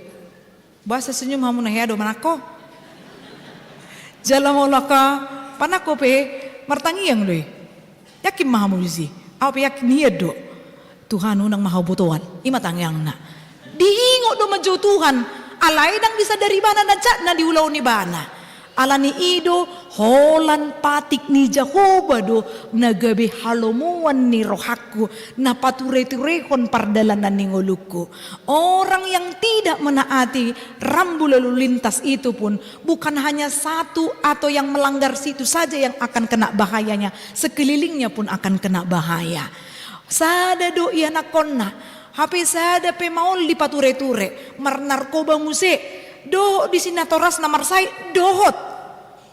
Boasa senyum hamu, na hea do manangko? Jala molo angka panangko pe martangiang do i. Yakin ma hamu disi? Au pe yakin hian do. Tuhan, unang ma habotoan. I ma tangiangna. Diingot do manjou Tuhan, alai ndang disadari ibana na jat na diulahon ibana. Alani i do, holan patik ni Jahowa do na gabe halomoan ni rohangku, na patureturehon pardalanan ni ngolungku. Orang yang tidak menaati rambu lalu lintas itu pun bukan hanya satu atau yang melanggar situ saja yang akan kena bahayanya, sekelilingnya pun akan kena bahaya. Sada do ianakhonna, hape sada pe maol dipatureture, marnarkoba muse, dohot di sinatorasna marsahit, dohot.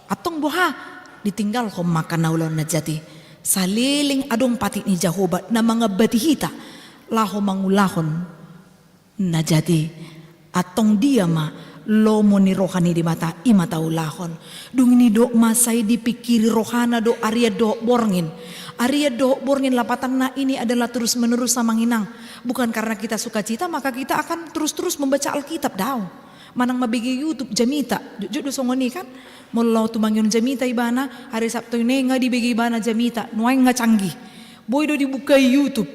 Antong boha? Ditinggalhon ma angka na ulaon na jat i. Saleleng adong patik ni Jahowa na mangambati hita laho mangulahon na jat i, antong dia ma lomo ni roha ni Debata i ma taulahon. Dung i didok ma, sai dipikiri rohana do arian dohot borngin. Arian dohot borngin lapatanna ini adalah terus-menerus, Amang Inang. Bukan karena kita sukacita maka kita akan terus-terus membaca Alkitab, daong. Manang mambege YouTube jamita, jotjot do songon i kan? Molo laho tumangihon jamita ibana, hari Sabtu i nga dibege ibana jamita, nuaeng nga canggih. Boi do dibuka i YouTube.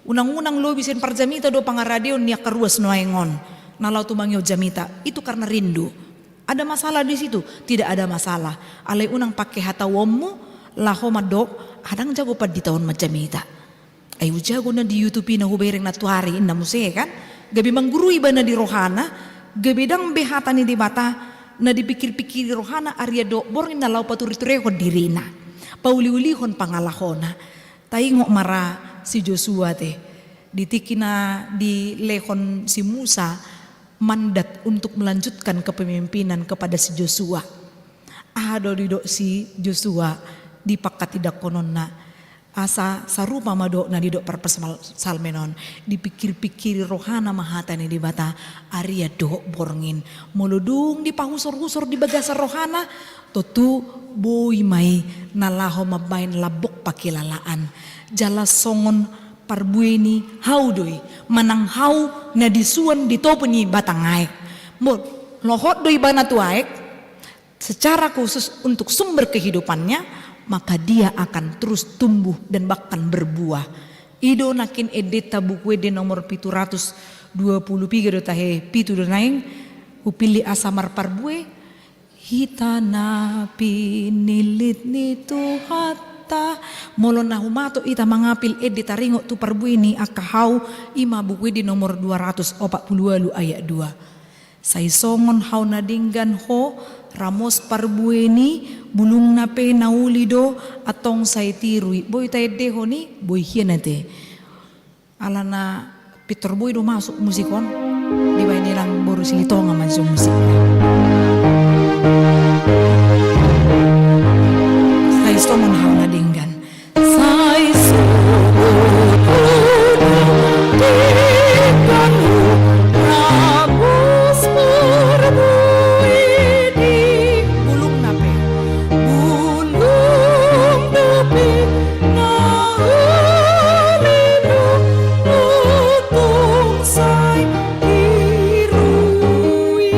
Unang-unang lobi sian parjamita do pangaradeon ni angka ruas nuaeng on na laho tumangihon jamita. Itu karena rindu. Ada masalah di situ? Tidak ada masalah. Alai unang pake hatauonmu laho mandok, "Ah, ndang jago panditaon manjamita. Ai hujago na di YouTube i na hubereng nantuari," inna muse kan? Gabe manggurui ibana di rohana, gabe ndang be hata ni Debata na dipikir-pikiri rohana, arian dohot borngin na laho patureturehon dirina, pauliulihon pangalahona. Taingot ma ra si Josua te, di tingki na dilehon si Musa mandat untuk melanjutkan kepemimpinan kepada si Josua. Aha do didok si Josua di panghatindangkononna? Asa sarupa ma dohot na nidok parpsalmen on, dipikir-pikiri rohana ma hata ni Debata, arian dohot borngin. Molo dung dipahusor-husor di bagasan rohana, tontu boi ma i na laho mambahen lambok pangkilalaan. Jala songon parbue ni hau do i, manang hau na disuan di topi ni batang aek. Molo hot do ibana tu aek, secara khusus untuk sumber kehidupannya, maka dia akan terus tumbuh dan bahkan berbuah. I do nangkin endenta Buku Ende nomor pitu ratus dua puluh piga do tahe, pitu do naeng, hupillit asa marparbue, hita na pinillit ni Tuhanta. Molo na humatok hita mangapil ende taringot tu parbue ni angka hau, i ma Buku Ende nomor dua ratus opat puluh ualu ayat dua. Sai songon hau na denggan ho, ramos parbue ni, bulungna pe na uli do, antong sai tiru i. Boi taendehon i, boi hian ate. Alana pintor boi do masuk musik on, dibahen i nang boru Silitonga ma jo musik. Sai songon hau na denggan. Sai songon hau na denggan ho, ramos parbue ni. Bulungna pe. Bulungna pe na uli do, antong sai tiru i.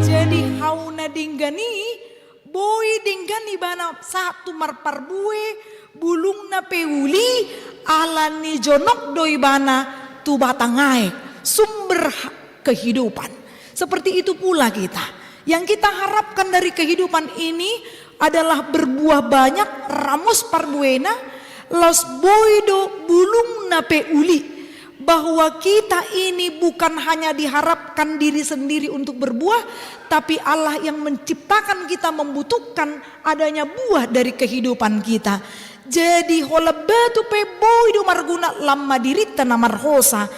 Jadi hau na denggan i, boi denggan ibana sahat tu marparbue, bulungna pe uli, alani jonok do ibana tu batang aek, sumber ha-, kehidupan. Seperti itu pula kita. Yang kita harapkan dari kehidupan ini adalah berbuah banyak, ramos parbuena, laos boi do bulungna pe uli. Bahwa kita ini bukan hanya diharapkan diri sendiri untuk berbuah, tapi Allah yang menciptakan kita membutuhkan adanya buah dari kehidupan kita. Jadi holan batu pe boi do marguna lam ma dirinta na marhosa.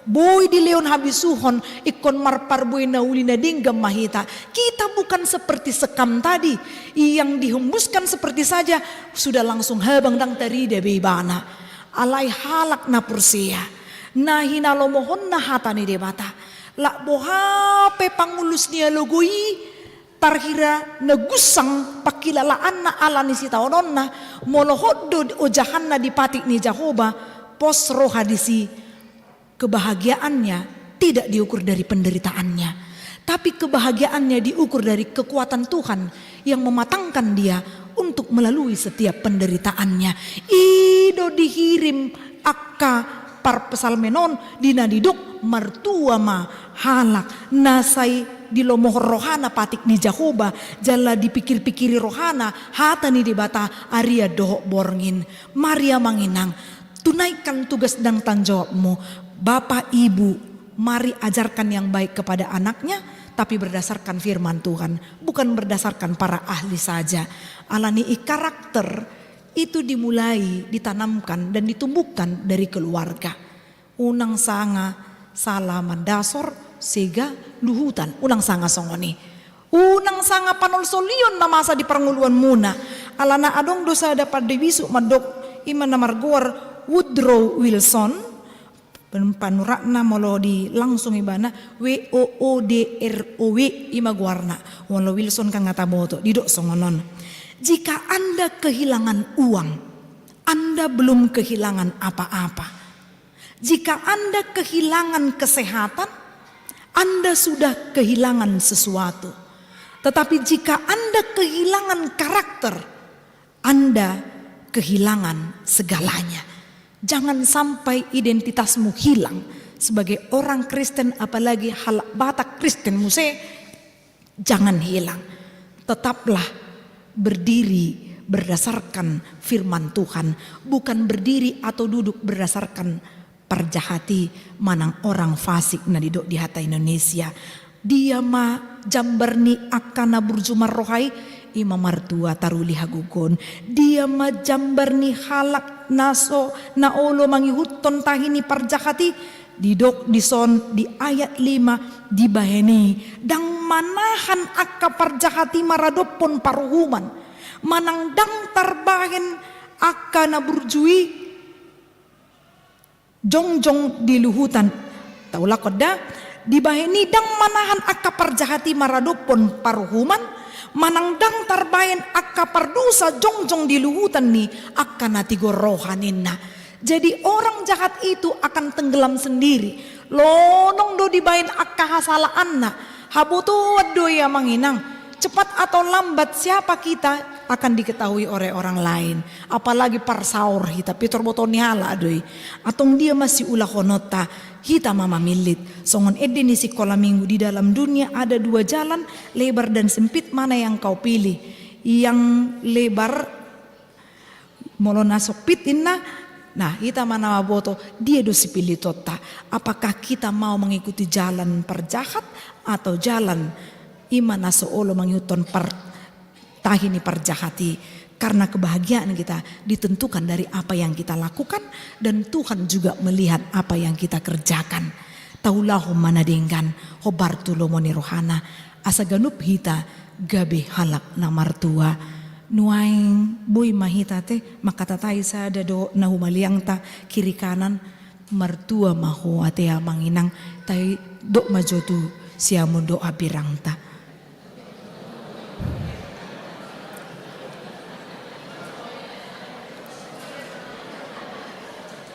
Boi dilehon habisuhon, ingkon marparbue na uli na denggan ma hita. Kita bukan seperti sekam tadi, yang dihembuskan seperti saja, sudah langsung habang, ndang tarida be ibana. Alai halak na porsea, na hinalomohonna hata ni Debata, lak boha pe pangulus ni alogo i, tarhira na gunsang pangkilalaanna ala ni sitaononna, molo hot do ojahanna di patik ni Jahowa, pos roha disi, kebahagiaannya tidak diukur dari penderitaannya, tapi kebahagiaannya diukur dari kekuatan Tuhan yang mematangkan dia untuk melalui setiap penderitaannya. I do dihirim angka parpsalmen on di na nidok martua ma halak na sai dilomohon rohana patik ni Jahowa, jala dipikir-pikiri rohana hata ni Debata arian dohot borngin. Mari amang inang, tunaikan tugas dan tanggung jawabmu. Bapak, ibu, mari ajarkan yang baik kepada anaknya, tapi berdasarkan firman Tuhan, bukan berdasarkan para ahli saja. Alani i karakter itu dimulai ditanamkan dan ditumbuhkan dari keluarga. Unang sanga sala mandasor, sega luhutan, unang sanga songon i. Unang sanga panolsolion na masa di parngoluanmuna. Alana adong do sada pande bisuk mandok, i ma na margoar Woodrow Wilson, pan-, panuratna molo di langsung ibana W O O D R O W, i ma goarna. Molo Wilson kan nga taboto, didok songon on. Jika Anda kehilangan uang, Anda belum kehilangan apa-apa. Jika Anda kehilangan kesehatan, Anda sudah kehilangan sesuatu. Tetapi jika Anda kehilangan karakter, Anda kehilangan segalanya. Jangan sampai identitasmu hilang sebagai orang Kristen, apalagi halak Batak Kristen muse. Jangan hilang. Tetaplah berdiri berdasarkan firman Tuhan, bukan berdiri atau duduk berdasarkan parjahat i manang orang fasik na didok di hata Indonesia. Dia ma jambar ni angka na burju marroha i, i ma martua taruli hagogoon. Dia ma jambar ni halak na so, na olo mangihuthon tahi ni parjahat i, didok dison di ayat lima, dibahen i ndang manahan angka parjahat i maradophon paruhuman. manang ndang tarbahen angka na burju i jongjong di luhutan. Taulak da, dibahen i ndang manahan angka parjahat i maradophon paruhuman, manang ndang tarbahen angka pardosa jongjong di luhutan ni angka na tigor roha ninna. Jadi orang jahat itu akan tenggelam sendiri. Lonong do dibahen angka hasalaanna. Habotoan do i amang inang. Cepat atau lambat, siapa kita akan diketahui oleh orang lain. Apalagi parsaor hita, pintor botoon ni halak do i. Antong dia ma siulahononta, hita ma mamillit. Songon ende ni sikola minggu, di dalam dunia ada dua jalan, lebar dan sempit, mana yang kau pilih? Yang lebar, molo na sempit inna, nah, hita ma na maboto, dia do sipillitonta. Apakah kita mau mengikuti jalan parjahat atau jalan i ma na so olo mangihuthon par-, tahi ni parjahat i? Karena kebahagiaan kita ditentukan dari apa yang kita lakukan, dan Tuhan juga melihat apa yang kita kerjakan. Taulahon ma na denggan, hombar tu lomo ni rohana, asa ganup hita gabe halak na martua. Nuaeng boi ma hita te mangkatatai sada dohot na humaliangta kiri kanan, martua ma ho ate amang inang, tai dok ma jo tu siamun dohot hambirangta.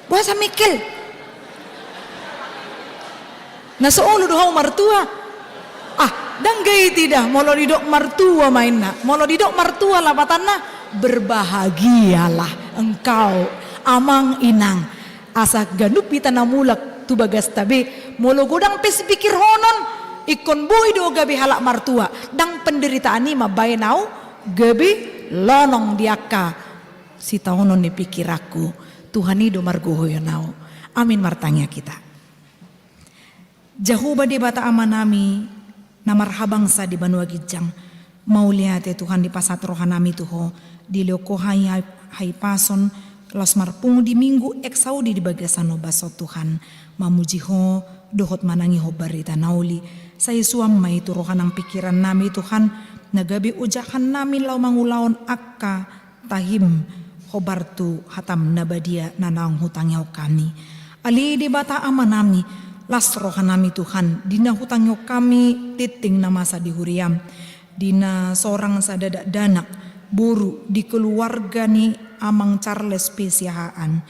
Boasa, Mikel? Na so olo do hau martua? Ah, ndang gait i da, molo didok martua ma inna. Molo didok martua lapatanna, berbahagialah engkau, amang inang. Asa ganup hita na mulak tu bagasta be, molo godang pe sipikirhonon, ingkon boi do gabe halak martua. Ndang penderitaan i mambahen au gabe lonong di angka sitaonon ni pikiranku. Tuhan i do margogoion au. Amin. Martangiang hita. Jahowa Debata Amanami na marhabangsa di banua ginjang, mauliate Tuhan dipasahat rohanami tu Ho, dilehon Ho hai, hai, haipason laos marpungu di Minggu Exaudi di bagasan ombas on Tuhan, mamuji Ho dohot manangihon barita na uli. Sai suan ma i tu roha nang pikirannami Tuhan, na gabe ojahannami laho mangulahon angka tahim, hombar tu hataM na badia na naung hutangihon hami. Ale Debata Amanami, las rohanami Tuhan, di na hutangihon hami tintin na masa di huriaM, di na sorang sada dakdanak boru di keluarga ni Amang Charles P. Siahaan,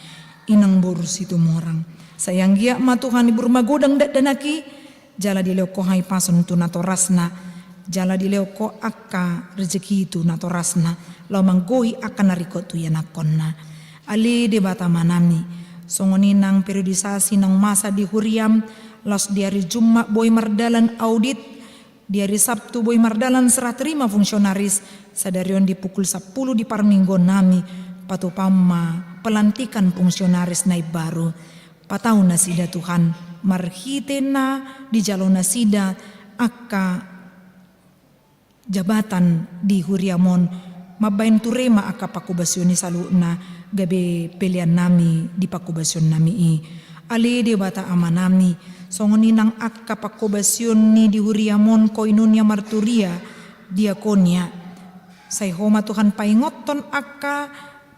inang boru Situmorang. Sai anggiat ma Tuhan i boru magodang dakdanak i, jala dilehon Ho haipason tu natorasna, jala dilehon Ho angka rejeki tu natorasna, laho manggohi angka na ringkot tu ianakhonna. Ale Debata Amanami, songon i nang periodisasi naung masa di huriaM, laos di ari Jumat boi mardalan audit, di ari Sabtu boi mardalan serah terima fungsionaris, sadari on di pukul sampulu di parmingguonnami, patupaon ma pelantikan fungsionaris na imbaru. Patau nasida Tuhan, marhite na dijalo nasida angka jabatan di huriaM on, mambahen ture ma angka pangkobasion i saluhutna, gabe peleannami di pangkobasionnami i. Ale Debata Amanami, songon i nang angka pangkobasion ni di huriaM on, koinonia, marturia, diakonia. Sai Ho ma Tuhan paingothon angka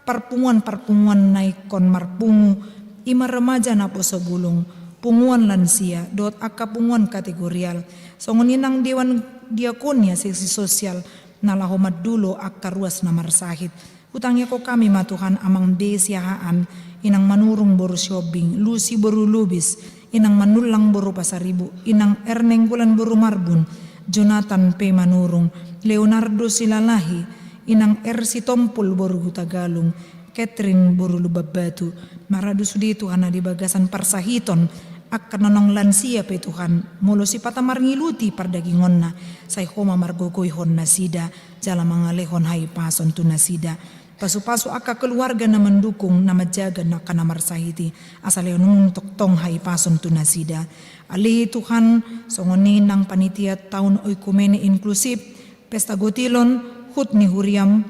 parpunguan-parpunguan na ingkon marpungu, i ma remaja naposobulung, punguan lansia, dohot angka punguan kategorial, songon i nang dewan diakonia seksi sosial, na laho mandulo angka ruas na marsahit. Hutangihon hami ma Tuhan Amang B. Siahaan, Inang Manurung boru Sihombing, Lusi boru Lubis, Inang Manullang boru Pasaribu, Inang R. Nainggolan boru Marbun, Jonathan P. Manurung, Leonardo Silalahi, Inang R. Sitompul boru Hutagalung, Catherine boru Lumbanbatu. Maradu sude Tuhan na di bagasan parsahiton, angka na naung lansia pe Tuhan, molo sipata marngiluti pardagingonna, sai Ho ma margogoihon nasida, jala mangalehon haipason tu nasida. Pasupasu angka keluarga na mandukung, na manjaga angka na marsahit i, asa lehononmu tongtong haipason tu nasida. Ale Tuhan, songon i nang panitia taon oikumene inklusif, pesta gotilon, hut ni huriaM,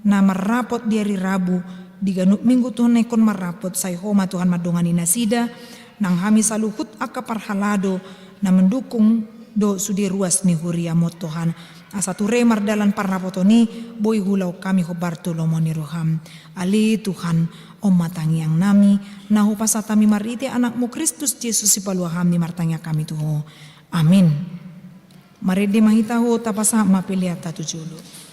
na marrapot di ari Rabu, di ganup minggu Tuhan na ingkon marrapot, sai Ho ma Tuhan mandongani nasida, nang hami saluhut angka parhalado, na mandukung dohot sude ruas ni huriaM on Tuhan. Asa ture mardalan parnapoton i, boi huulahon hami hombar tu lomo ni rohaM. Ale Tuhan, on ma tangiangnami, na hupasahat hami marhite AnakMu Kristus Jesus Sipalua hami, martangiang hami tu Ho. Amin. Marende ma hita, tapasahat ma peleanta tu jolo.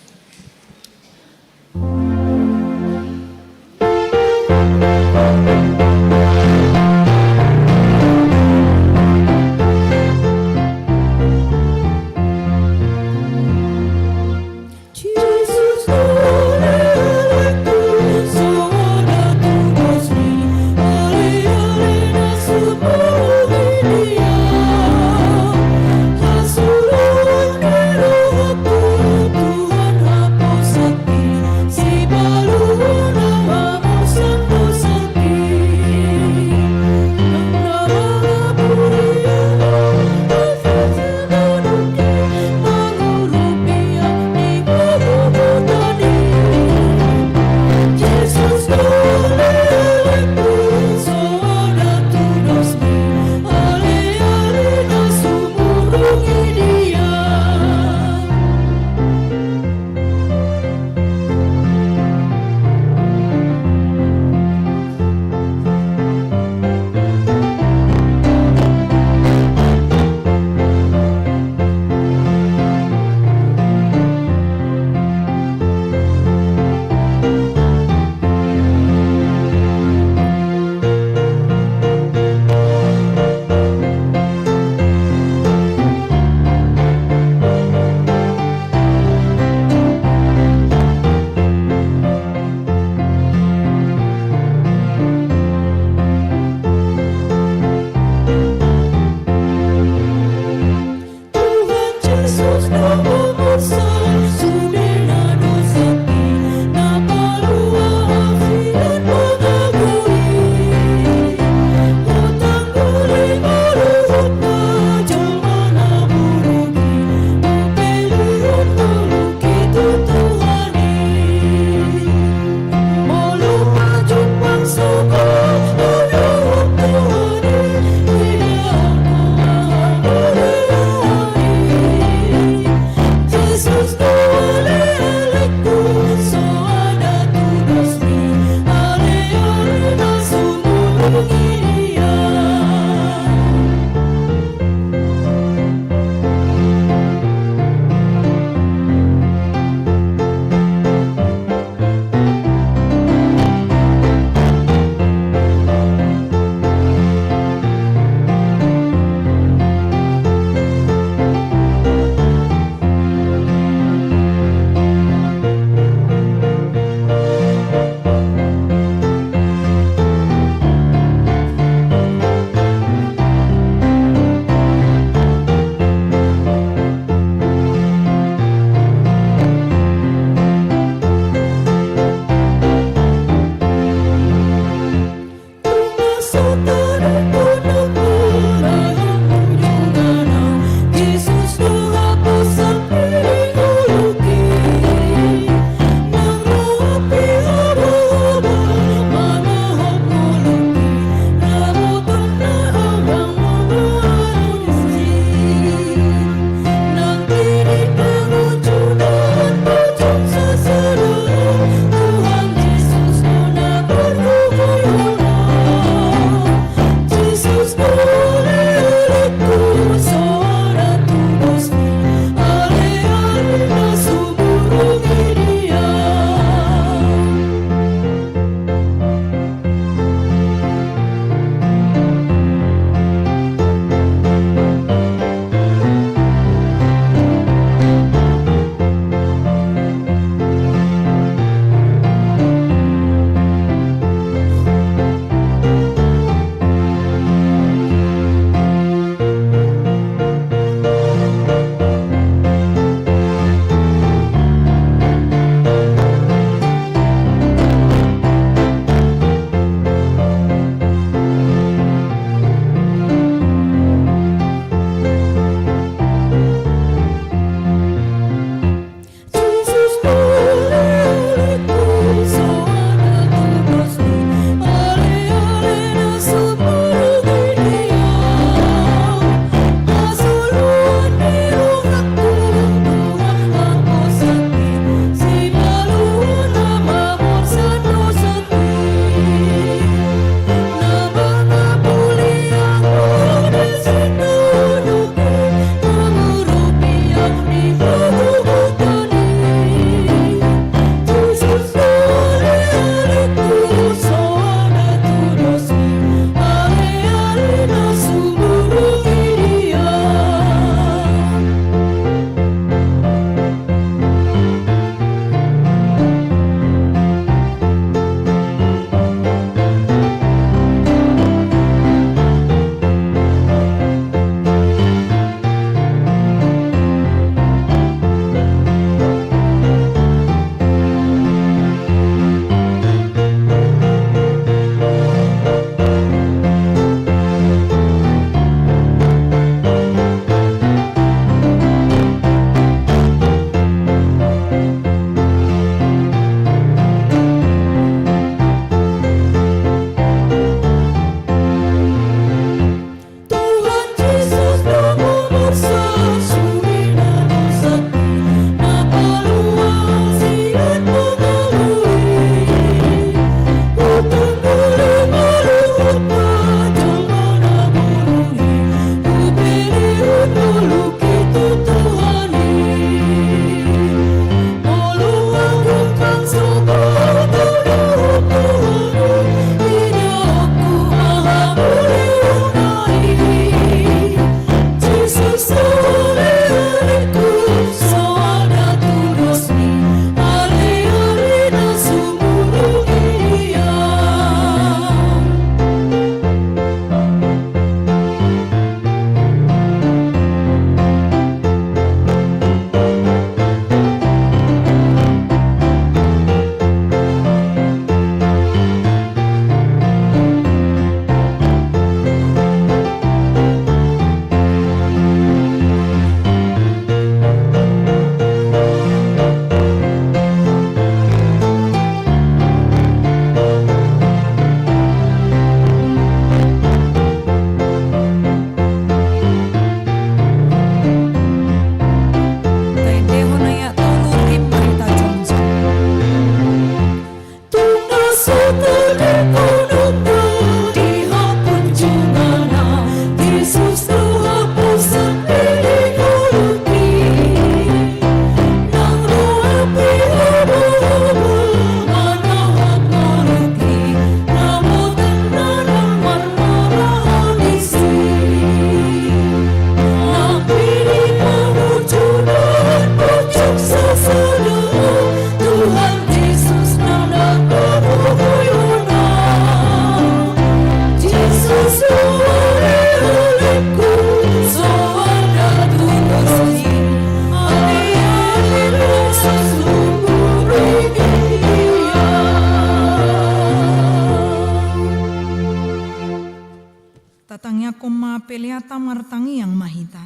Martangiang ma hita.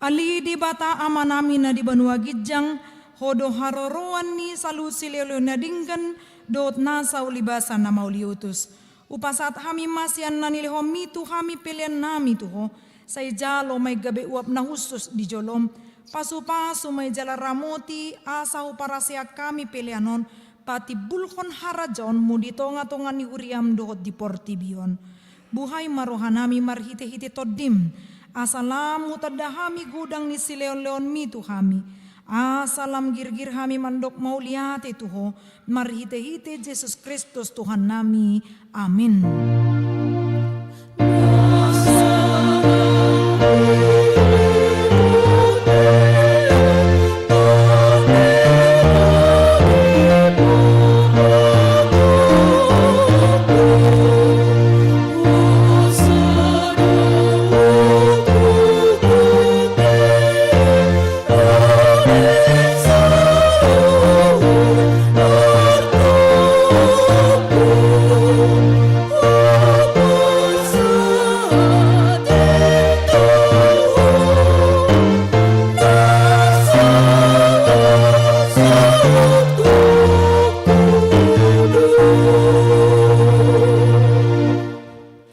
Ale Debata Amanami na di banua ginjang, Ho do haroroan ni saluhut silehon-lehon na denggan dohot nasa ulibasa na mauliutus. Hupasahat hami ma sian na nilehonMi tu hami peleannami tu Ho, sai jalo ma i gabe uap na hushus di joloM. Pasupasu ma i jala ramoti asa huparaseak hami pelean on patimbulhon harajaonMu di tonga-tonga ni huriaM dohot di portibi on. Buhai ma rohanami marhite-hite TondiM, asa lam hutanda hami godang ni silehon-lehonMi tu hami, asa lam girgir hami mandok mauliate tu Ho, marhite-hite Jesus Kristus Tuhannami. Amin.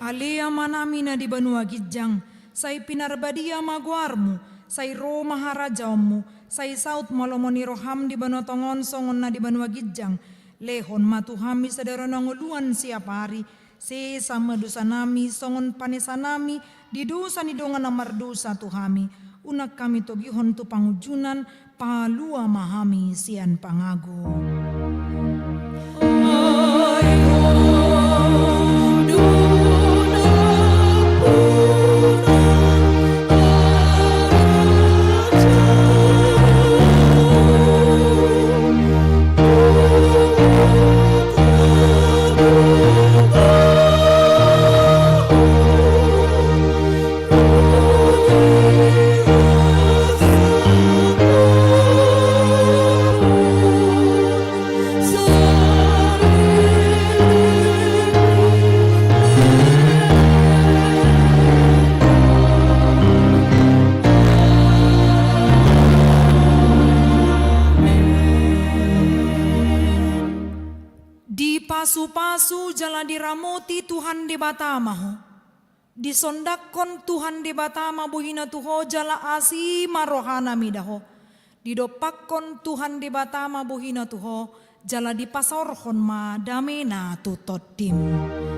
Ale Amanami na di banua ginjang, sai pinarbadia ma goarMu, sai ro ma harajaonMu, sai saut ma lomo ni rohaM di banua tonga on songon na di banua ginjang. Lehon ma tu hami sadari on hangoluan siapari, sesa ma dosanami songon panesanami di dosa ni dongan na mardosa tu hami. Unang hami togihon tu pangunjunan, palua ma hami sian pangago. Dipasupasu jala diramoti Tuhan Debata ma ho. Disondangkon Tuhan Debata ma bohina tu ho jala asi ma rohana mida ho. Didompakkon Tuhan Debata ma bohina tu ho jala dipasaorhon ma damena tu tondim.